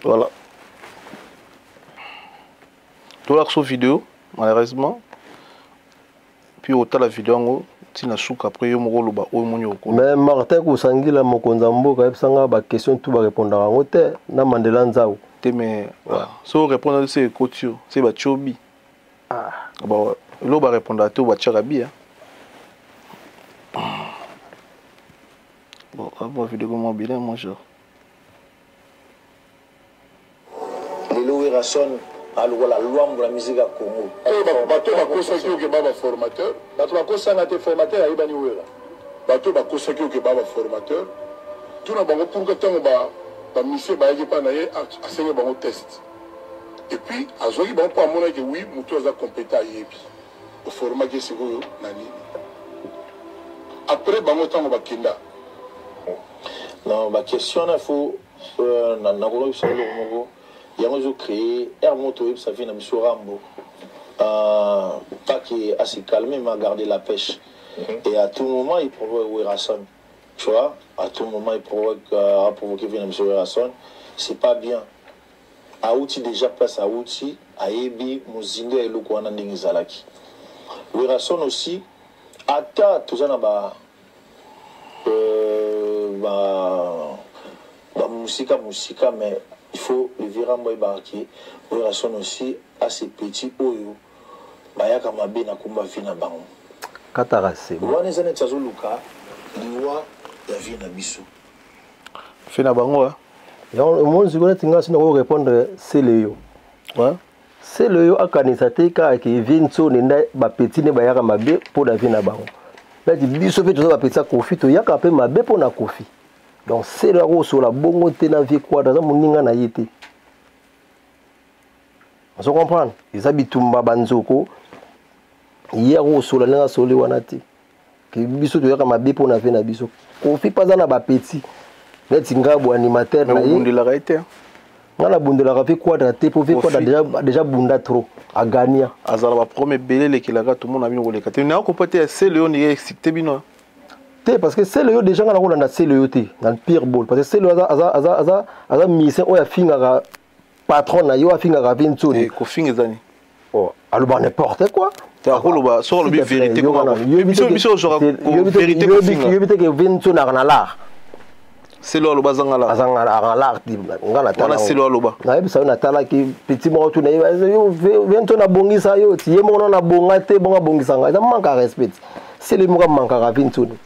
Voilà. Tokola so vidéo, malheureusement. Puis otala vidéo yango ntina suka, après yo moko oloba oyo moni okolo. Mais Martin Kosangila, mokonzi ya mboka, ayebisanga baquestion tu barépondaka yango te na Mandela Nzau. Te, mais so répondre se ekoti yo se batie obi. Bon, eloko barépondaka te, oyo batiaka bi. Bon, abo vidéo mwa bilan moi genre. Lelo Werrason alokola lwambo na musique ya Congo. Bato bakosaki oke ba baformateur. Bato bakosanga te, formateur ayebani, Wera. Bato bakosaki oke ba baformateur, tuna bango pourquoi ntango bamisie bayaki mpa na ye, asenge bango test et puis azwaki bango mpo amonaki oui, moto aza compétent, ayebi. Oformaki sikoyo na nini après bango ntango bakenda? Non, baquestion wana fo nakolobisa eloko moko yango ezocréer aire moko. Toyebisa vie na biso Rambo pas que à se calmer mais à garder la pêche. Et à tout moment il provoque Werrason, tu vois, à tout moment il provoque, a provoqué vie na biso Werrason, c'est pas bien. Auti déjà place, auti ayebi mozindo ya eloko wana ndenge ezalaki. Werrason aussi. Ata toza na ba euh, ba ba musika musika, mais il faut le vieux Rambo ayebaka ke Werrason aussi a ses petits oyo bayaka mabe na komba vie na bango. Katara c'est bon. Wana eza neti azoluka liwa ya vie na biso. Fait na bango hein. Yango omoni sikoyo neti nga sino ko répondre sele yo. Ouais. Sele yo akanisa te kaka ke vie nsoni nde ba petit nde bayaka mabe mpo na vie na bango. Neti biso mpe toza ba petit ya Koffi toyaka mpe mabe mpo na Koffi. Donc sele akosola bongo te na vie quadra aza moninga na ye te. Ozo comprendre? Eza bitumba banzoko ye akosola ndenge asoli wana te. Ke biso toyaka mabe mpo na vie na biso. Koffi mpe aza na ba petit neti nga bo animateur na ye. Obundelaka ye te. Nga nabundelaka vie quadra te mpo vie quadra déjà, déjà bunda trop agania. Azala ba problème ebele elekelaka tomona bino koleka te. Nakopa te ya sele yo ndenge excité bino. Te parce que sele yo déjà nga nakolanda sele yo te na pire ball parce que sele yo aza aza aza aza aza musicien oyo afingaka patron na yo afingaka vie ntsoni. Eh, kofinga eza nini? Oh, aloba n'importe quoi. Te akoloba soki alobi vérité koma biso biso ozwaka vérité kofinga. Yobi te ke vie ntsoni aka na l'art. Selo aloba azanga l'art. Azanga aka na l'art nga na tala. Wana selo aloba. Nayebisa yo natalaki petit moko tuna ye yo vie ntsoni abongisa yo ti ye moko na bonga te bonga abongisa nga eza manque ya respect. Selo moko amankaka vie ntsoni.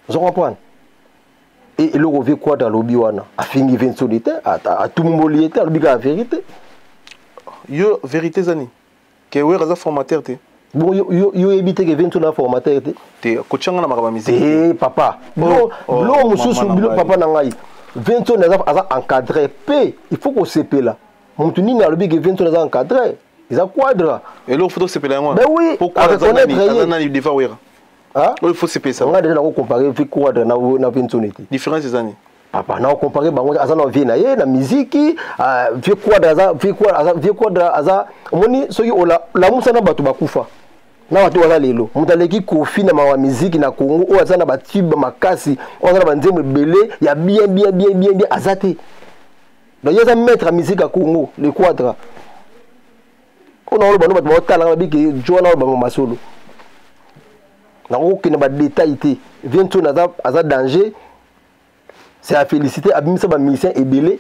Ozo comprendre? Et eloko vie quadra alobi wana afingi vie ntsoni te atumboli ye te alobi kaka vérité. Yo vérité eza nini? Ke Wera aza formateur te. Bon yo yo yo yebi te ke vie ntsoni aza formateur te. Te kotia nga na makambo ya musique. Eh papa. Bilo bilo mosusu bilo papa na ngai. Vie ntsoni aza aza encadré pe il faut kosepela. Mutu nini alobi ke vie ntsoni aza encadré? Eza quadra. Eloko faut tosepela yango. Ben oui, pourquoi aza nani aza nani devant Wera? Hein? Oyo faut sepesa. Nga déjà nako comparer vie quadra na na vie ntsoni te. Différence eza nini? Papa nako comparer bango aza na vie na ye na musique, vie quadra aza vie quadra aza vie quadra aza omoni soki ola lamusa na bato bakufa. Na bato baza lelo. Moto aleki Koffi na mawa musique na Congo oyo aza na ba tube makasi, oyo aza na ba nzembo ebele ya bien bien bien bien bien aza te. Donc ye aza maître ya musique ya Congo, le quadra. Oyo naoloba no bato baotala nga babiki jo wana oloba masolo. Nakokokende ba détail te. Vieux Ntsoni aza, aza danger. C'est à féliciter abimisa ba musiciens ebele.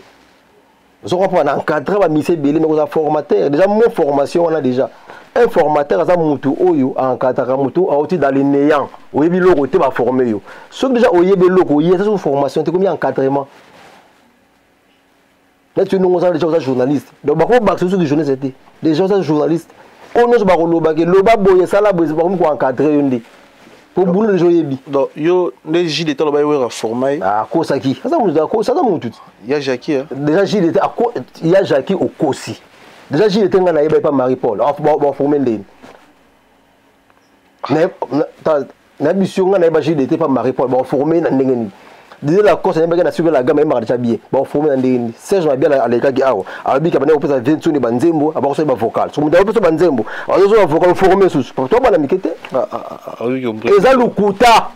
Ozo comprendre na encadrer ba musiciens ebele mais koza formateur. Déjà mot formation wana déjà. Un formateur aza mutu oyo a encadraka mutu auti dans le néant. Oyebi loko te ba former yo. Soki déjà oyebi loko, oyebi ça formation te komi encadrement. Neti yo ndongo oza déjà oza journaliste. Donc bako bakisa soki journaliste te. Déjà oza journaliste. Oyo nyonso bakoloba ke loba boye sala boye bakomi ko encadrer yo nde. Po boulot déjà oyebi. Donc yo nde JDT aloba ye Wera forma ye. Ah, akosaki. Aza mutu akosa aza mutu. Ya Jackie hein. Déjà JDT ako ya Jackie okosi. Déjà JDT nga nayeba pa Marie Paul. Ba ba former ndeni. Na ta na biso nga nayeba JDT pa Marie Paul ba former na ndenge nini. Disait la course nayebaki na suivre la gamme ayembaka déjà bien. Ba former na ndenge nini. Serge Mabiala alekaki awa. Alobi ka bana kopesa vie ntsoni ba nzembo, abakosaki ba vocal. So mutu akopesa ba nzembo, azozo ba vocal former susu. To bana mike te. Ah, ah, ah, ah, oui, compris. Eza lokuta.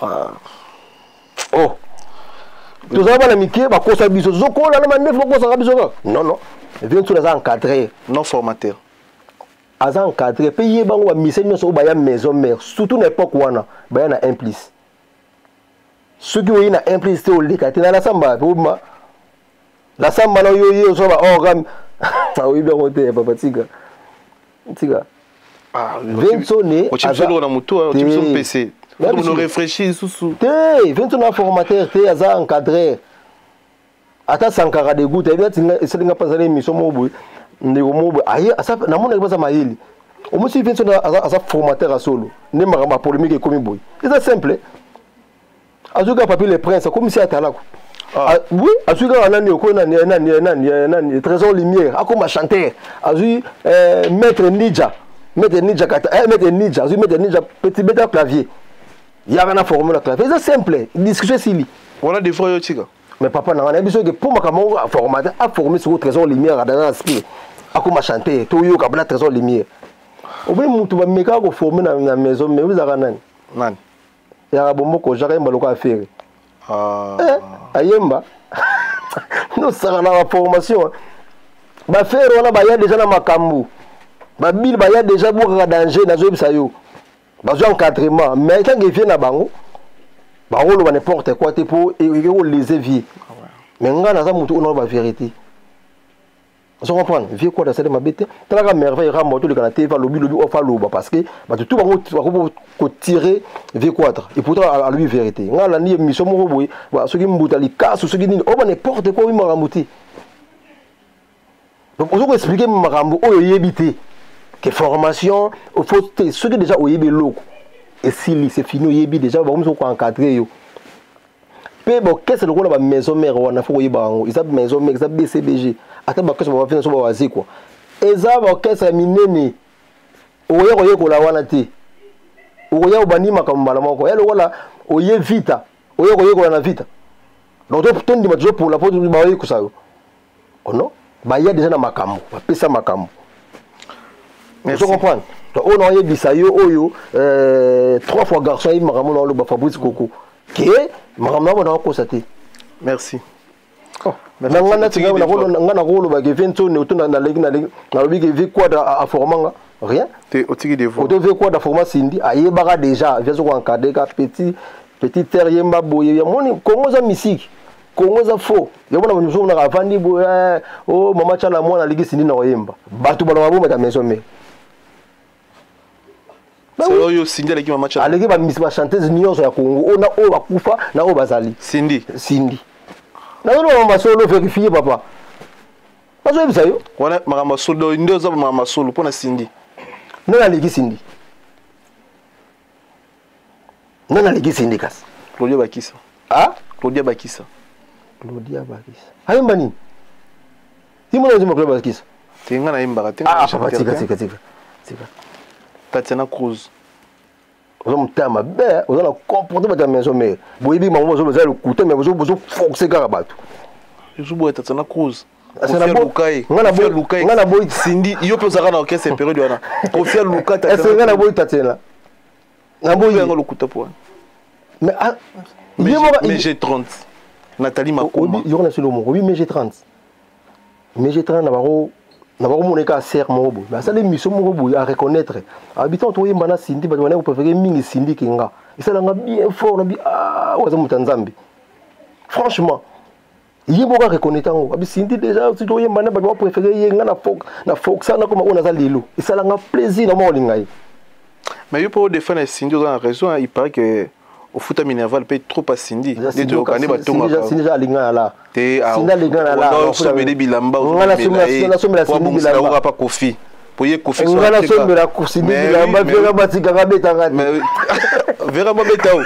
Ah. Oh. Tozala bana mike bakosa biso. Zokola na mandefu bakosaka biso kaka. Non non. Vie ntsoni aza encadré. Non formateur. Aza encadré pe ye bango ba mise nyonso oyo baya maison mère, surtout na époque wana baya na 1 plus. Soki oyi na 1 plus te oleka te na la samba pe obima. La samba na yo ye ozo ba organe. Oyebi yango te papa tika. Tika. Ah, Vinsone otie biso eloko na motu, otie biso mpese. Nous réfléchir lisusu. Te, Vinsone a formateur te, aza encadré. Ata Sankara de Goutte, ayebi nati nga esali nga mpe azali émission moko boye. Ndeko moko boye, aye, asa, namonaki mpe aza mayele. Omosi Vinsone aza, aza formateur ya solo. Nde makambo ya polémique ekomi boye. Eza simple. Azwi kaka Papi le Prince, akomisi atalako. Ah. Ah, oui, azwi kaka nani okoyo nani, nani, nani, nani, Trésor Lumière, akoma chanteur. Azwi, Maître Nidja. Maître Nidja kata, Maître Nidja, azwi Maître Nidja, petit beta clavier. Yaka na formule ya clavier. Eza simple, discussion esili. Wana des fois yo tika. Mais papa na nga nayebi soki po makambo moko a formateur, a former sikoyo Trésor Lumière dans l'aspect. Akoma chanteur, toyoka bana Trésor Lumière. Oboyi mutu ba meka ko former na maison, mais ozaka nani? Nani? Yaka bomboko, Jacques Ayemba lokola affaire. Ah. Eh, Ayemba. No saka na formation. Ba frère wana baya déjà na makambo. Ba bil baya déjà bokaka danger nazoyebisa yo. Bazwi encadrement, mais ntango evie na bango, bakoloba n'importe quoi te mpo ekolese vie. Mais ngai naza motu oyo naloba vérité. Ozo comprendre? Vie quoi, asali mabe te. Talaka Merveille Rambo, toleka na TV, alobi lobi ofa aloba, parce que bato tu bango bakoki kotire vie quatre, et pourtant alobi vérité. Ngai alandi émission moko boye, soki mbuta likasu, soki nini, oba n'importe quoi, oyi makambo te. Donc ozo koexplike makambo oyo oyebi te ke formation faut te. Soki déjà oyebi eloko, esili, c'est fini. Oyebi déjà, bakomi koencadre yo mpe baorchestre lokola bamaison mare wana. Fo koyeba yango, eza maison mare, eza BCBG. Ata baorchestre bavina so bawazekwa, eza baorchestre ya minene. Okoya koyekola wana te, okoya obandi makambo mbala moko ya lokola oye Vita, oye koyekola na Vita. Donc tondima tozopola mpo baoyekosa yo. Oh non, baya déjà na makambo, bapesa makambo. Ozo comprendre? Donc oyo naoyebisa yo oyo, trois fois garçon ayebi makambo na oloba, Fabrice Koko, ke makambo na bona okosa te. Merci. Na nga nati nga nakoloba ke vie Nsone oto nalobi ke vie Quadra aforma nga rien. Te, otiki devoir. Oto vie Quadra aforma Cindy, ayebaka déjà vie, azoko encadre ka petit petit terre, yemba boye. Yamoni Kongo eza misiki, Kongo eza faux. Yamona bato mosusu monaka avandi boye, o mama Tyala mwana aliki Cindy na koyemba. Bato balonga bomata maison mare. Oyo Cindy aleki mama Tyala? Aleki bachanteuse nyonso ya Congo, oyo na oyo bakufa na oyo bazali. Cindy? Cindy. Nazoloba masolo, vérifie papa, bazoyebisa yo. Wana makambo ya solo nde oza makambo ya solo mpo na Cindy. Nani aleki Cindy? Nani aleki Cindy kasi? Claudia Bakisa. Ah? Claudia Bakisa. Claudia Bakisa ayemba nini? Ye mona ozemba Claudia Bakisa? Te, nga nayembaka te. Ah papa, tika, tika, tika, tika. Tatiana Cruz. Oza motema mabe, oza na comporte bato ya maison mare. Boyebi bango baza lokuta, mais bozoforce kaka bato. Ezoboya Tatiana Cruz. Nga naboyi. Cindy, yo mpe ozalaka na orchestre période wana. Kofi aluka. Nga naboyi Tatiana, naboyi. Yango lokuta po wana. Mais mais G30, Nathalie Makoma. Yoko na solo moko, oui, mais G30, mais G30 na bango na bakomona eka ser moko boye, mais asala émission moko boye, areconnaître habitant toyemba na Cindy, bato bandaki kopréféré mingi Cindy ke nga. Esalanga bien fort na bi. Ah, oyo aza moto ya Nzambe, franchement. Ye moko areconnaître yango, abi Cindy déjà si toyemba na bato bapréféré ye, nga na foxa nakoma oyo naza lelo. Esalanga plaisir na moko olinga ye. Mais yo mpo odefendre Cindy, oza na raison. Il paraît que ofuta minerval mpe trop a Cindy nde toyokani. Batongaka alinga na la. Te, Cindy alinga na la. Osomeli bilamba. Nasombela Cindy bilamba. Pa Kofi po ye Kofi. Nga nasombela Cindy bilamba, vera batikaka betaka te. Vera babeta o.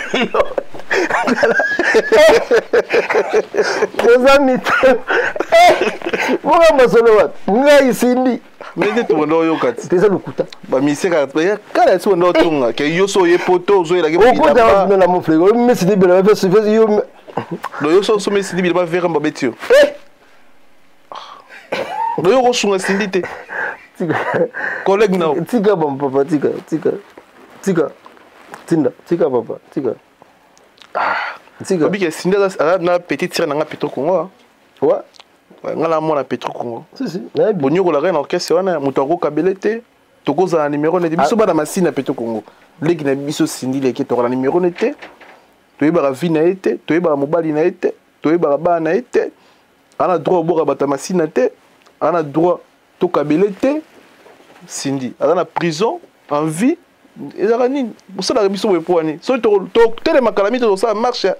Oza mitema boka masolo wapi? Ngai Cindy. Ndenge tobanda oyoka ti. Eza lokuta. Bamisie kaka kala ti banda otonga ke yo so oye poto ozoyelaki. Okota na mofleko mesidi bilamba yo. Do yo so osombi Cindy bilamba, vera babeti yo. Do yo okosunga Cindy te, collègue na. Tika bam papa, tika, tika, tika, tinda, tika papa, tika, tika. Obike Cindy aza na petite sœur nanga Petro Congo. Ouais. Nga na mwana Petro Congo. Si si, nayebi. Bonyokolaka na orchestre wana, moto akokabele te. Tokozala na numero nete biso bana masini ya Petro Congo. Leki na biso Cindy leki, tokola numero ne te, toyebaka vie na ye te, toyebaka mobali na ye te, toyebaka bana na ye te. Ana droit oboka bato ya masina te, ana droit tokabele te. Cindy aza na prison en vie. Ezalaka nini bosalaka biso boye? Po wani soki totelemaka na mito, tosala marche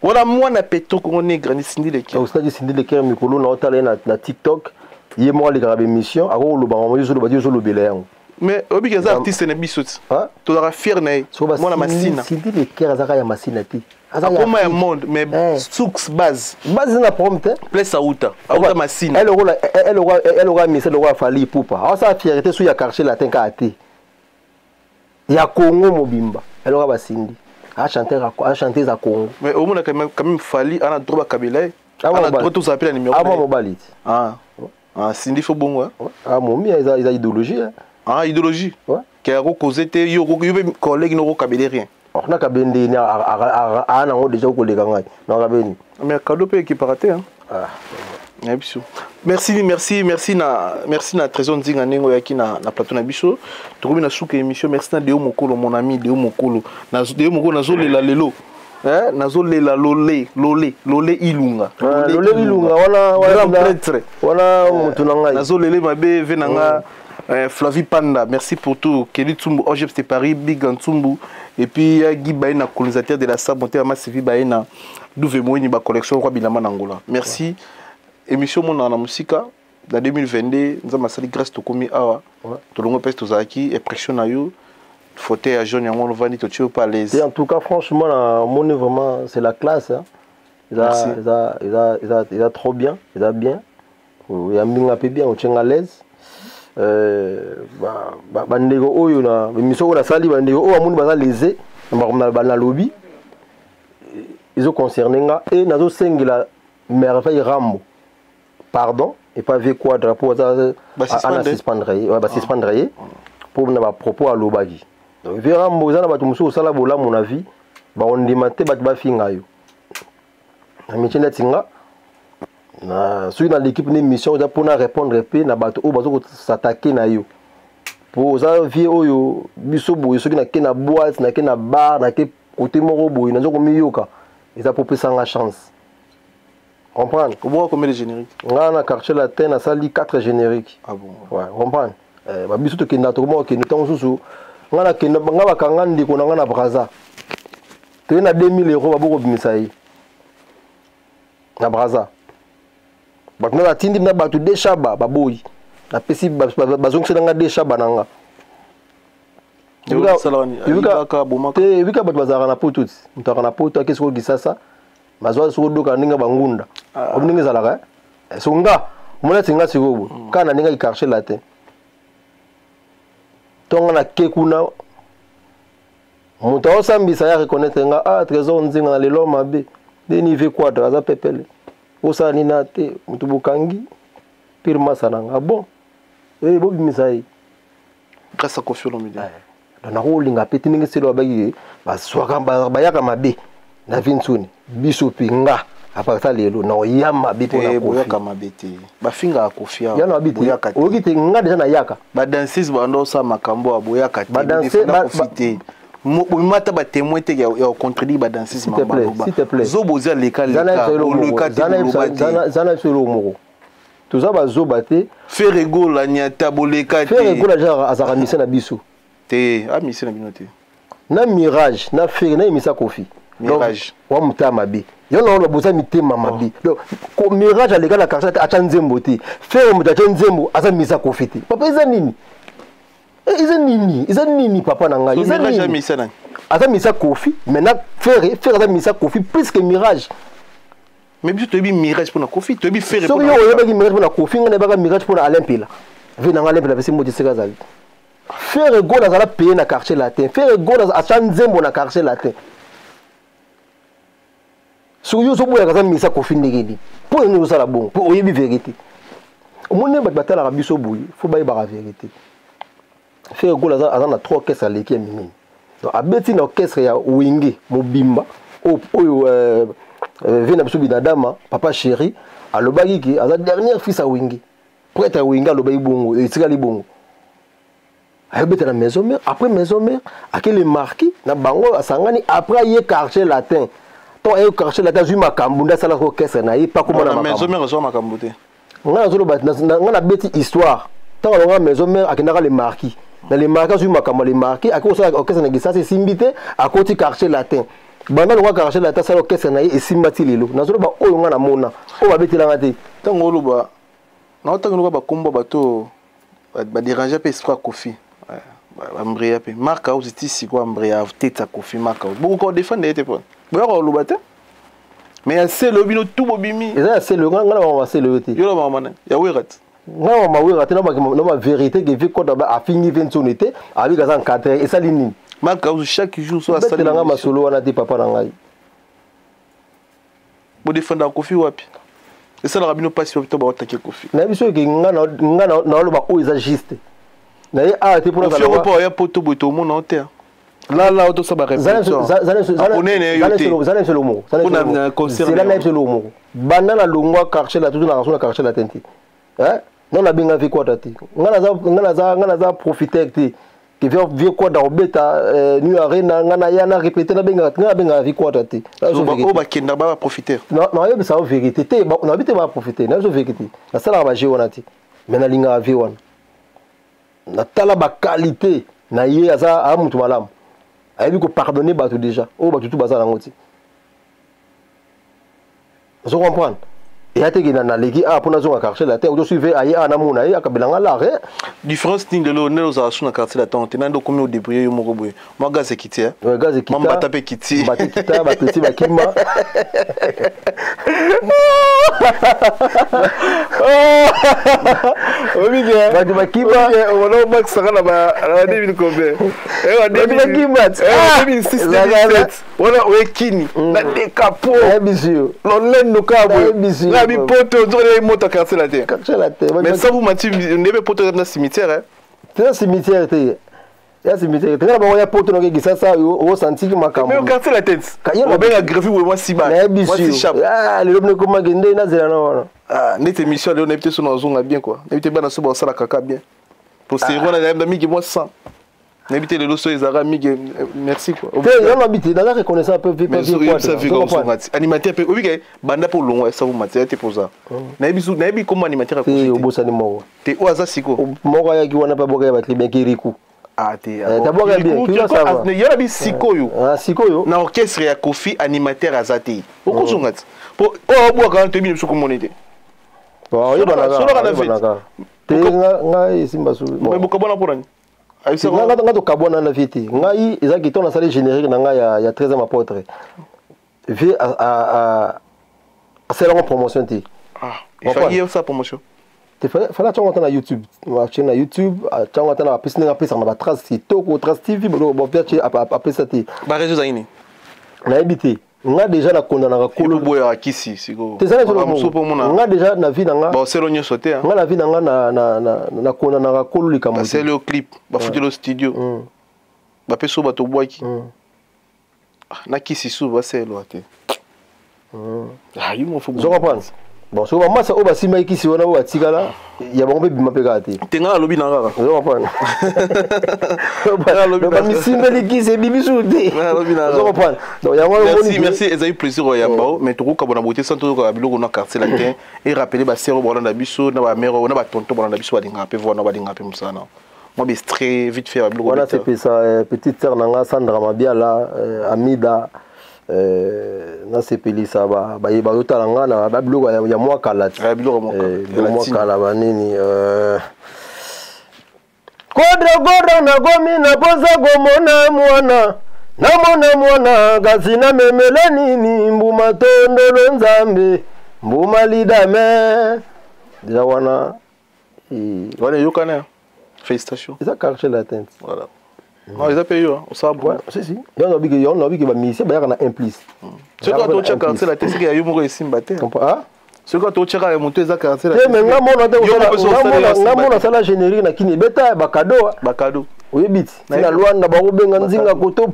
wana. Mwana Petro Congo Negra ni Cindy Leki. Osali Cindy Leki mikolo na otala ye na TikTok, ye moko alekaka bémission, akokoloba mamo yo ozoloba te, ozolobela yango. Mais oyebiki aza artiste na biso ti tozalaka fier na ye, mwana Masina. Cindy Leker azaka ya Masina te. Akoma ya monde, mais source, base. Base eza na problème te. Place auta Masina. Elokola mise lokola Fally Ipupa, aosala fierté so ya Quartier Latin kaka te, ya Congo mobimba. Elokola baCindy achanteuse ya Congo. Mais omona quand même Fally ana droit bakabela ye, ana droit tozala mpe na numéro. Ama mobali ti. Ah, Cindy fo bongo. Ah, momi eza idéologie. Ah, idéologie ke akokoze te. Yo mpe collègue no okokabele rien. Nakabe ndeni aa nango déjà okoleka ngai nakabeni. Mais cadeau mpe ekipaka te. Na biso. Merci, merci, merci na, merci na Trésor Nzinga ndenge oyaki na plateau na biso. Tokomi na suka émission. Merci na Deo Mokolo, mon ami Deo Mokolo. Na Deo Mokolo nazolela lelo. Hein, nazolela lole, lole, lole Ilunga. Ah, lole Ilunga wana wana grand prêtre. Wana mutu na ngai. Nazolele mabe ve na nga. Flavie Panda, merci pour tout. Kelly Tsumbu, OGF de Paris, Big Tsumbu. Et puis, Guy Baena, colonisateur de la Sable, Monté, Sylvie Baena, Douve Moini, ba collection Roi Bilama Nangola. Merci. Ouais. Émission Mon na Musika, dans 2022, nous avons sali grâce tokomi awa. Tolongo pes tozaki et pression na yo. Fauteuil à jaune, yango vandi to tio pas l'aise. Et en tout cas, franchement, la monnaie vraiment, c'est la classe. Hein. Il a trop bien, il a bien. Il a bien bien, on tient à l'aise. Bandeko oyo na émission oyo nasali, bandeko oyo amoni baza lésé na lobby, ils ont concerné nga et nazosengela Merveille Rambo pardon et pas vu quoi drapeau aza ana suspendre ye, ba suspendre ye pour na ba propos alobaki. Donc vieux Rambo eza na bato mosusu osala bolamu na vie, bakondima te bato bafinga yo. Na métier neti nga na soki na l'équipe ni mission oza mpona répondre mpe na bato oyo bazo s'attaquer na yo. Po oza vie oyo biso boye, soki nake na boîte, nake na bar, nake côté moko boye, nazo komiyoka, eza po pesanga chance. Comprendre? Oboka combien de génériques? Nga na quartier latin nasali 4 génériques. Ah bon? Ouais, comprendre? Ba biso tokenda tokoma kokende ntango mosusu, nga nakenda, nga bakanga ndeko na nga na Brazza. Toye na 2000 euros baboko bimisa ye. Na Brazza. Bato na batindi na bato de shaba baboyi. Napesi bazongisela nga de shaba na nga. Te, ebika bato bazalaka na poto ti. Moto azalaka na poto, ake sikoyo Kisasa, bazwa sikoyo doka ndenge bangunda. Obi ndenge ezalaka, eh? So nga, omoni ati nga sikoyo boye. Kaka na ndenge quartier latin. Tonga na ke kuna, moto aosambisa ya reconnaître nga, ah, Trésor Nzinga na lelo mabe. Deni V Quadra, aza pepele. Osala nini na te, moto bokangi, pire masa na nga. Ah bon? Eh, bobimisa ye. Grâce à Koffi Olomide. Donc, nakolinga pe te ndenge selo abaki ye, bazwaka, bayaka mabe na vie ntsuni. Biso pe nga, à partir lelo, na oya mabe mpo na Te, Koffi. boyaka mabe te. Bafingaka Koffi awa. Ya na babi te. Boyaka te. Oyoki te, nga déjà nayaka. Ba danseuse bando osala makambo ya boyaka te. Ba danseuse, Bodefanda ba, Koffi ba te. Bomata ba témoin te ya contredire ba danseuse S'il te plaît, mamba. s'il te plaît. Zobo oza leka Zana leka, yebisa eloko moko. oloka te, Zana yebisa, boloba te. zana, zana yebisa eloko moko. Toza ba zoba te. Ferre Gola nyata boleka te. Ferre Gola déjà azaka mise na biso. Te, a mise na bino te. Na Mirage, na Ferre, na emisa Koffi. Mirage. Donc, wa muta mabe. Yo na boza mitema mabe. Donc, ko Mirage aleka na quartier acha nzembo te. Ferre muta acha nzembo aza misa Koffi te. Papa eza nini? Eza nini? Eza nini papa na ngai? So, Eza Mirage nini? a misa nani? Aza misa Koffi, maintenant Ferre, Ferre aza misa Koffi plus que Mirage. Mais biso toyebi Mirage mpona Koffi, toyebi Ferre Soki mpona yo oyebaki Mirage mpona Koffi, ngai nayebaka Mirage mpona Alain Mpela. Ve na ngai Alain Mpela apesi moti esika azali. Ferre Gola azala payé na quartier latin. Ferre Gola acha nzembo na quartier latin. Soki yo ozoboyaka aza misa Koffi ndenge nini? Mpo nini ozosala bongo? Mpo oyebi vérité. Omoni ndenge bato batalaka biso boye, fo bayebaka vérité. Ferre Gola aza na 3 orchestres aleki ya minene. Donc abeti na orchestre ya Wenge mobimba oyo vie na biso Binadama, papa chéri, alobaki ke aza dernier fils ya Wenge. Prêtre ya Wenge alobaki bongo, etikali bongo. Ayobeta na maison mère, après maison mère, akele marquis na bango asangani après aye quartier latin. Tant aye quartier latin azwi makambo nde asalaka orchestre na ye pa komona Na makambo. maison mère azwa makambo te. Nga nazoloba, nga na beti histoire. Tant alonga maison mère akendaka le marquis. Na le marquis azwi makambo le marquis, akoki kosala orchestre na Kisasa esimbi te, akoti quartier latin. Banda alonga quartier latin asala orchestre na ye esimba ti lelo. Nazoloba oyo nga namona, oyo babetelanga te. Tango oloba, na otango oloba bakombo bato ba déranger pe esprit ya Koffi. Ouais, ba Mbrea pe. Marc House ti sikoyo Mbrea tête ya Koffi Marc House. Boko ko défendre ye te po. Boya ko loba te. Mais ya selo bino tout bobimi. Eza ya selo, nga na ba selo te. Yo na ba mama ya Wera te. Nga na ba Wera te, na ba na ba vérité que vi kota ba afingi ve ntsone te, abi kaza encadré, esali nini? Marc House chaque jour so asali. Betela nga masolo wana te papa na ngai. Bo défendre Koffi wapi? Esalaka bino pasi wapi to ba otake Koffi? Na biso ke nga na nga na na loba oyo eza juste. Na ye a te pona Koffi kala opo ya poto boye to mona te. Lala otosala barépétition. Zala biso moko, zela na biso eloko moko. Banda na longwa quartier la, tutu na raso na quartier latin te. Non, nabenga vie kwata te. Nga naza profiteur te ke vie kwata kobeta New Arena. Nga naya na répété, nabenga, nga nabengaka vie kwata te. Oyo bakenda ba baprofiteur? Nayebisa yo vérité te, nayebi te baprofiter. Nayebi so vérité, nasalaka baje wana te, mais nalingaka vie wana. Natala baqualité na ye, aza aa mutu malamu, ayebi kopardonner bato déjà oyo bato tu baza nango ti. Ozo comprendre? Eya teke naleki awa mpo nazonga quartier latin, ozosuive aye awa, namona ye akabelanga lare. Différence nini lelo ndenge ozala su na quartier latin te, nande okomi odébrouiller yo moko boye? Mwa gaz ekiti? Gaz ekita. Mambata mpe ekiti. Mbata ekita, bapeti bakima. Bato bakima. Ona obakisaka na ba 2000 combien? Bato bakima. 2006, 2007 wana oyekini na dekapo. Nayebisi yo. Lolendo kaka boye. Nayebisi yo. Na bipoto ozokona moto ya quartier latin. Quartier latin. Mais ça vous mati ndebe poto eza na cimetière. Tena cimetière te, ya cimetière te. Nga na bango ya poto noke Kisasa, osantiki makambo. Mais quartier latin obenga greffi boye mwa siba. Nayebisi yo, lelo bino ekomaki nde nazela na wana. Neti émission lelo, nayebi te so nazonga bien quoi, nayebi te bana so basala kaka bien po série wana na mingi mwa 100, nayebi te lelo so ezalaka mingi. Merci quoi. Te, yo nabi te, naza reconnaissant peu. Animateur mpe obike banda mpo olongwa esabu matière te poza, nayebi nayebi kombo animateur. Ya obosani moko. Te, oyo aza siko. Moko ayaki wana mpe aboka ya batli bien, Kiriku. Ah te. Taboka bien. Yo nabi sikoyo. Sikoyo. Na orchestre ya Kofi, animateur aza te, okozonga ti po oyo obwaka wana, toyebi na biso komona te. Oyebanaka te, ngai esimba su. Bokabwana mpona nini? Nga tokabwana na vie te. Ngai ezalaki ntango nasali générique na ngai ya 13e apôtre, vie asalango promotion te. Osala promotion. Fallait atiango ata na YouTube, atie na YouTube, atiango ata na apesi ndenge apesaka na batrace kitoko, Trace TV. Bon, apesa te. Baréseau ezali nini? Nayebi te. Nga déjà nakondanaka kolo boyaka kisi sikoyo. Nga déjà na vie na nga. Baselo nyonso te. Nga na vie na nga nakondanaka kolo likambo. Baseli yo clip, bafuteli yo studio, bapesi yo bato bwaki na kisi su baselwa te. Ozo comprendre? Bon, soki bamasa oyo basimbaki kisi wana, oyo batikala ya bango mpe bima mpe kaka te. Te, nga alobi na kaka. Ozo comprendre? Bamisimbeli kisi, ebimi su te. Ozo comprendre? Donc yango. Merci, merci, ezali plaisir oyamba o, mais tokokabona boye te sans tozokoka biloko na quartier latin et rappeler basero bolanda biso na bamere na batonton bolanda biso, balingaka mpe voana, balingaka mpe mosala na mwa baextrait vite fait ya biloko. Wana sepesa petite sœur na nga Sandra Mabiala, Amida, nasepelisa baye bazotala nga na babiloko ya mwa kala ti mwa kala banini. Kodra kodra, nakomi naposa komona mwana, namona mwana, kasi namemela nini? Mbuma tondolo, nzambe, mbuma lidame deja wana. Wana eyokana, félicitation. Eza quartier latin. Voilà. Non, eza mpe yo osala. Bon, si si, yango nabiki bamusicien bayaka na un plus. Soki atotia quartier latin, seke ya yo moko esimba te. Soki totiaka ya moto eza quartier. Te, mais nga mona asala générique na kini, ebeta bakado. Bakado. Oyebi ti na Lwanda bakobenga nzinga koto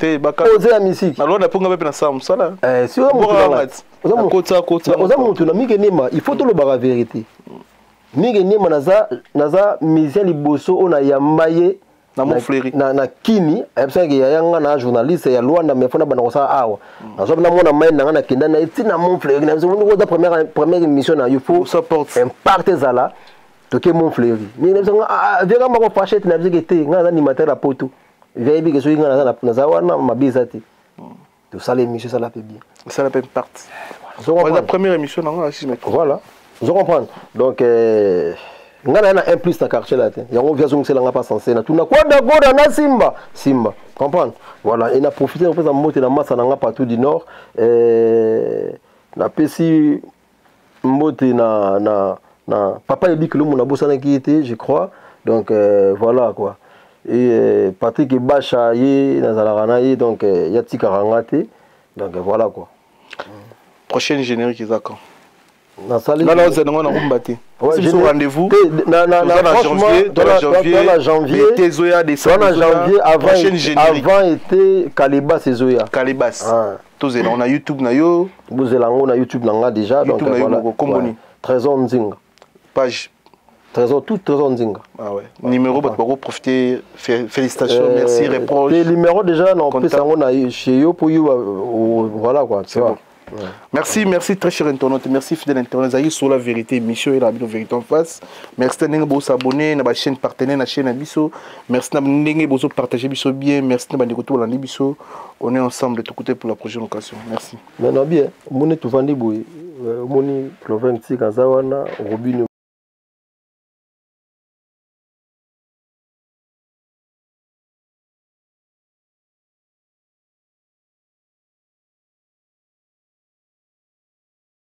oze ya misiki. Na Lwanda mpo nga mpe nasala mosala. Si oza motu na Mike Nema, il faut tolobaka vérité. Mike Nema, naza musicien liboso oyo nayamba ye. Na Montfleury. Na kini ayebisaki yaya nga na journaliste ya Lwanda, mais fona banda kosala awa, nazwa namona mai na nga, nakenda na ye ntina Montfleury. Na biso oza première émission na yo, faut impact ezala. Toke Montfleury, vianga moko fâché te, na biso ke te, nga naza animateur ya poto, viayebi ke soki nga naza wana, mabe eza te. Tosala émission, esala mpe bien. Esala mpe impact. La première émission nango, si je me trompe. Voilà, ozo comprendre? Donc nga na ye na un plus na quartier la te, yango via azongiselanga mpa sanse natuna koda koda na simba simba, comprendre? Voilà, et na profite kopesa mbote na masa na nga partout du nord. Napesi mbote na papa Yebi Kilomo, nabosanaki ye te, je crois. Donc voilà quoi. Et Patrick Ebasha, ye nazalaka na ye, donc ya tikaka nga te. Donc voilà quoi. Prochaine générique eza quand? Nasali nga naozela nango na rumba te. Biso rendez-vous na na na janvier, dans la janvier, dans la janvier, été ezoya, décembre, dans la janvier, avant avant été, Kalebas ezoya. Kalebas. Tozela on na YouTube na yo. Bozela yango na YouTube na nga déjà, donc YouTube na yo moko, komboni? Trésor Nzinga. Page Trésor, tout Trésor Nzinga. Ah ouais. Numéro, bato bako profiter, félicitations, merci, reproche. Te, numéro déjà na opesa yango na chez yo po yo, voilà quoi, tu vois. Bon. Ouais. Merci, merci très cher internaute, merci fidèle internaute. Zahir sur la vérité, émission et la vérité en face. Merci ndenge bo s'abonner na ba chaîne partenaire na chaîne biso. Merci na ndenge bozo partager biso bien. Merci na bandeko to landi biso. On est ensemble tout côté pour la prochaine occasion. Merci. Mais na bien, moni tovandi boye, omoni Clovin Tika aza wana, Robinio.